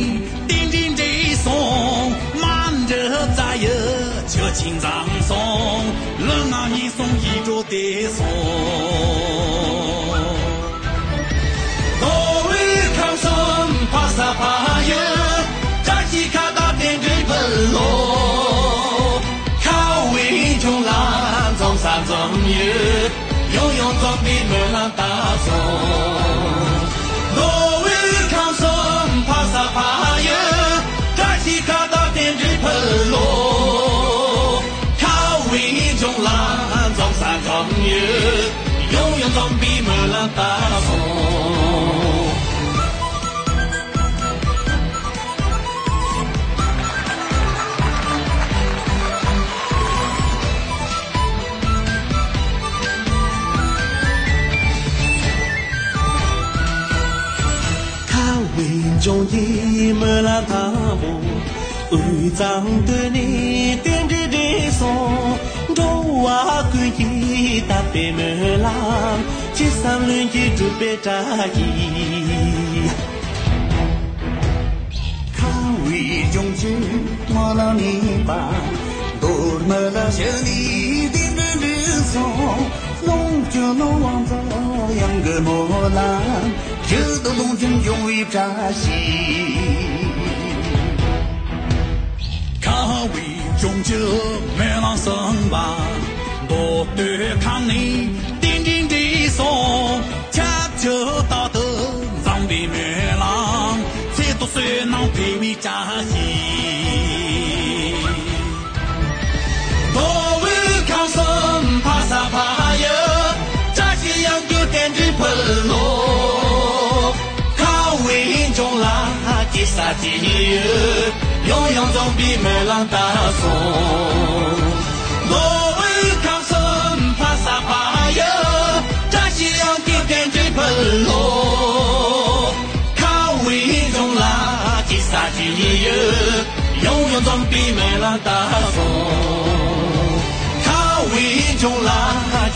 རྟེན་འབྲེལ་འགྲིག་སོང་། མ་འདྲི་རྩ་ཡི་ཆུ་ཆེན་འཛོམས་སོང་། ལུས་ངག་ཡིད་གསུམ་ཡིད་འགྲོ་བདེ་སོང་། མདོ་དབུས་ཁམས་གསུམ་ཕ་ས་ཕ་ཡུལ། བཀྲ་ཤིས་ཁ་བཏགས་རྟེན་འབྲེལ་ཕུལ་ལོ། ཁ་བའི་ལྗོངས་ལ་འཛོམས་ས་འཛོམས་ཡུལ། ཡང་ཡང་འཛོམས་པའི་སྨོན་ལམ་བཏབ་སོང་། མདོ་དབུས་ཁམས་གསུམ་ཕ་ས་ཕ་ཡུལ། བཀྲ་ཤིས་ཁ་བཏགས་རྟེན་འབྲེལ་ཕུལ་ལོ། ཁ་བའི་ལྗོངས་ལ་འཛོམས་ས་འཛོམས་ཡུལ། ཡང་ཡང་འཛོམས་པའི་སྨོན་ལམ་བཏབ་སོང་། ཁ་བའི་ལྗོངས་ཀྱི་སྨོན་ལམ་དང་པོ། དབུས་གཙང་སྟོད་ནས་རྟེན་འབྲེལ་འགྲིག་སོང་། འགྲོ་བ་ཀུན་གྱིས་བཏབ་པའི་སྨོན་ལམ། ཅི་བསམ་ལྷུན་གྱིས་འགྲུབ་པའི་བཀྲ་ཤིས། ཁ་བའི་ལྗོངས་ཀྱི་སྨོན་ལམ་ནི་པ། མདོ་སྨད་ལ་བཞུགས་ནས་རྟེན་འབྲེལ་འགྲིག་སོང་། ལོངས་སྤྱོད་ནོར་དབང་འཛོམས་གཡང་གི་སྨོན་ལམ། རྒྱུད་དུ་ལོངས་སྤྱོད་འབྱུང་བའི་བཀྲ་ཤིས། ཁ་བའི་ལྗོངས་ཀྱི་སྨོན་ལམ་གསུམ་པ། མདོ་སྟོད་ཁམས་ནས་རྟེན་འབྲེལ་འགྲིག་སོང་། ཁྱབ་བསྒྲགས་རྟག་ཏུ་འཛོམས་པའི་སྨོན་ལམ། ཚེ་ཐོག་བསོད་ནམས་འཕེལ་བའི་བཀྲ་ཤིས། མདོ་དབུས་ཁམས་གསུམ་ཕ་ས་ཕ་ཡུལ། བཀྲ་ཤིས་གཡང་རྒྱུད་རྟེན་འབྲེལ་ཕུལ་ལོ། ཁ་བའི་ལྗོངས་ལ་ཅི་ཟེར་ཅི་ཡོད། ཡང་ཡང་འཛོམས་པའི་སྨོན་ལམ་བཏབ་སོང་། མདོ་དབུས་ཁམས་གསུམ་ཕ་ས་ཕ་ཡུལ། བཀྲ་ཤིས་གཡང་རྒྱུད་རྟེན་འབྲེལ་ཕུལ་ལོ། ཁ་བའི་ལྗོངས་ལ་ཅི་ཟེར་ཅི་ཡོད། ཡང་ཡང་འཛོམས་པའི་སྨོན་ལམ་བཏབ་སོང་། ཁ་བའི་ལྗོངས་ལ་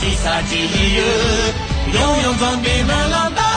ཅི་ཟེར་ཅི་ཡོད། ཡང་ཡང་འཛོམས་པའི་སྨོན་ལམ་བཏབ།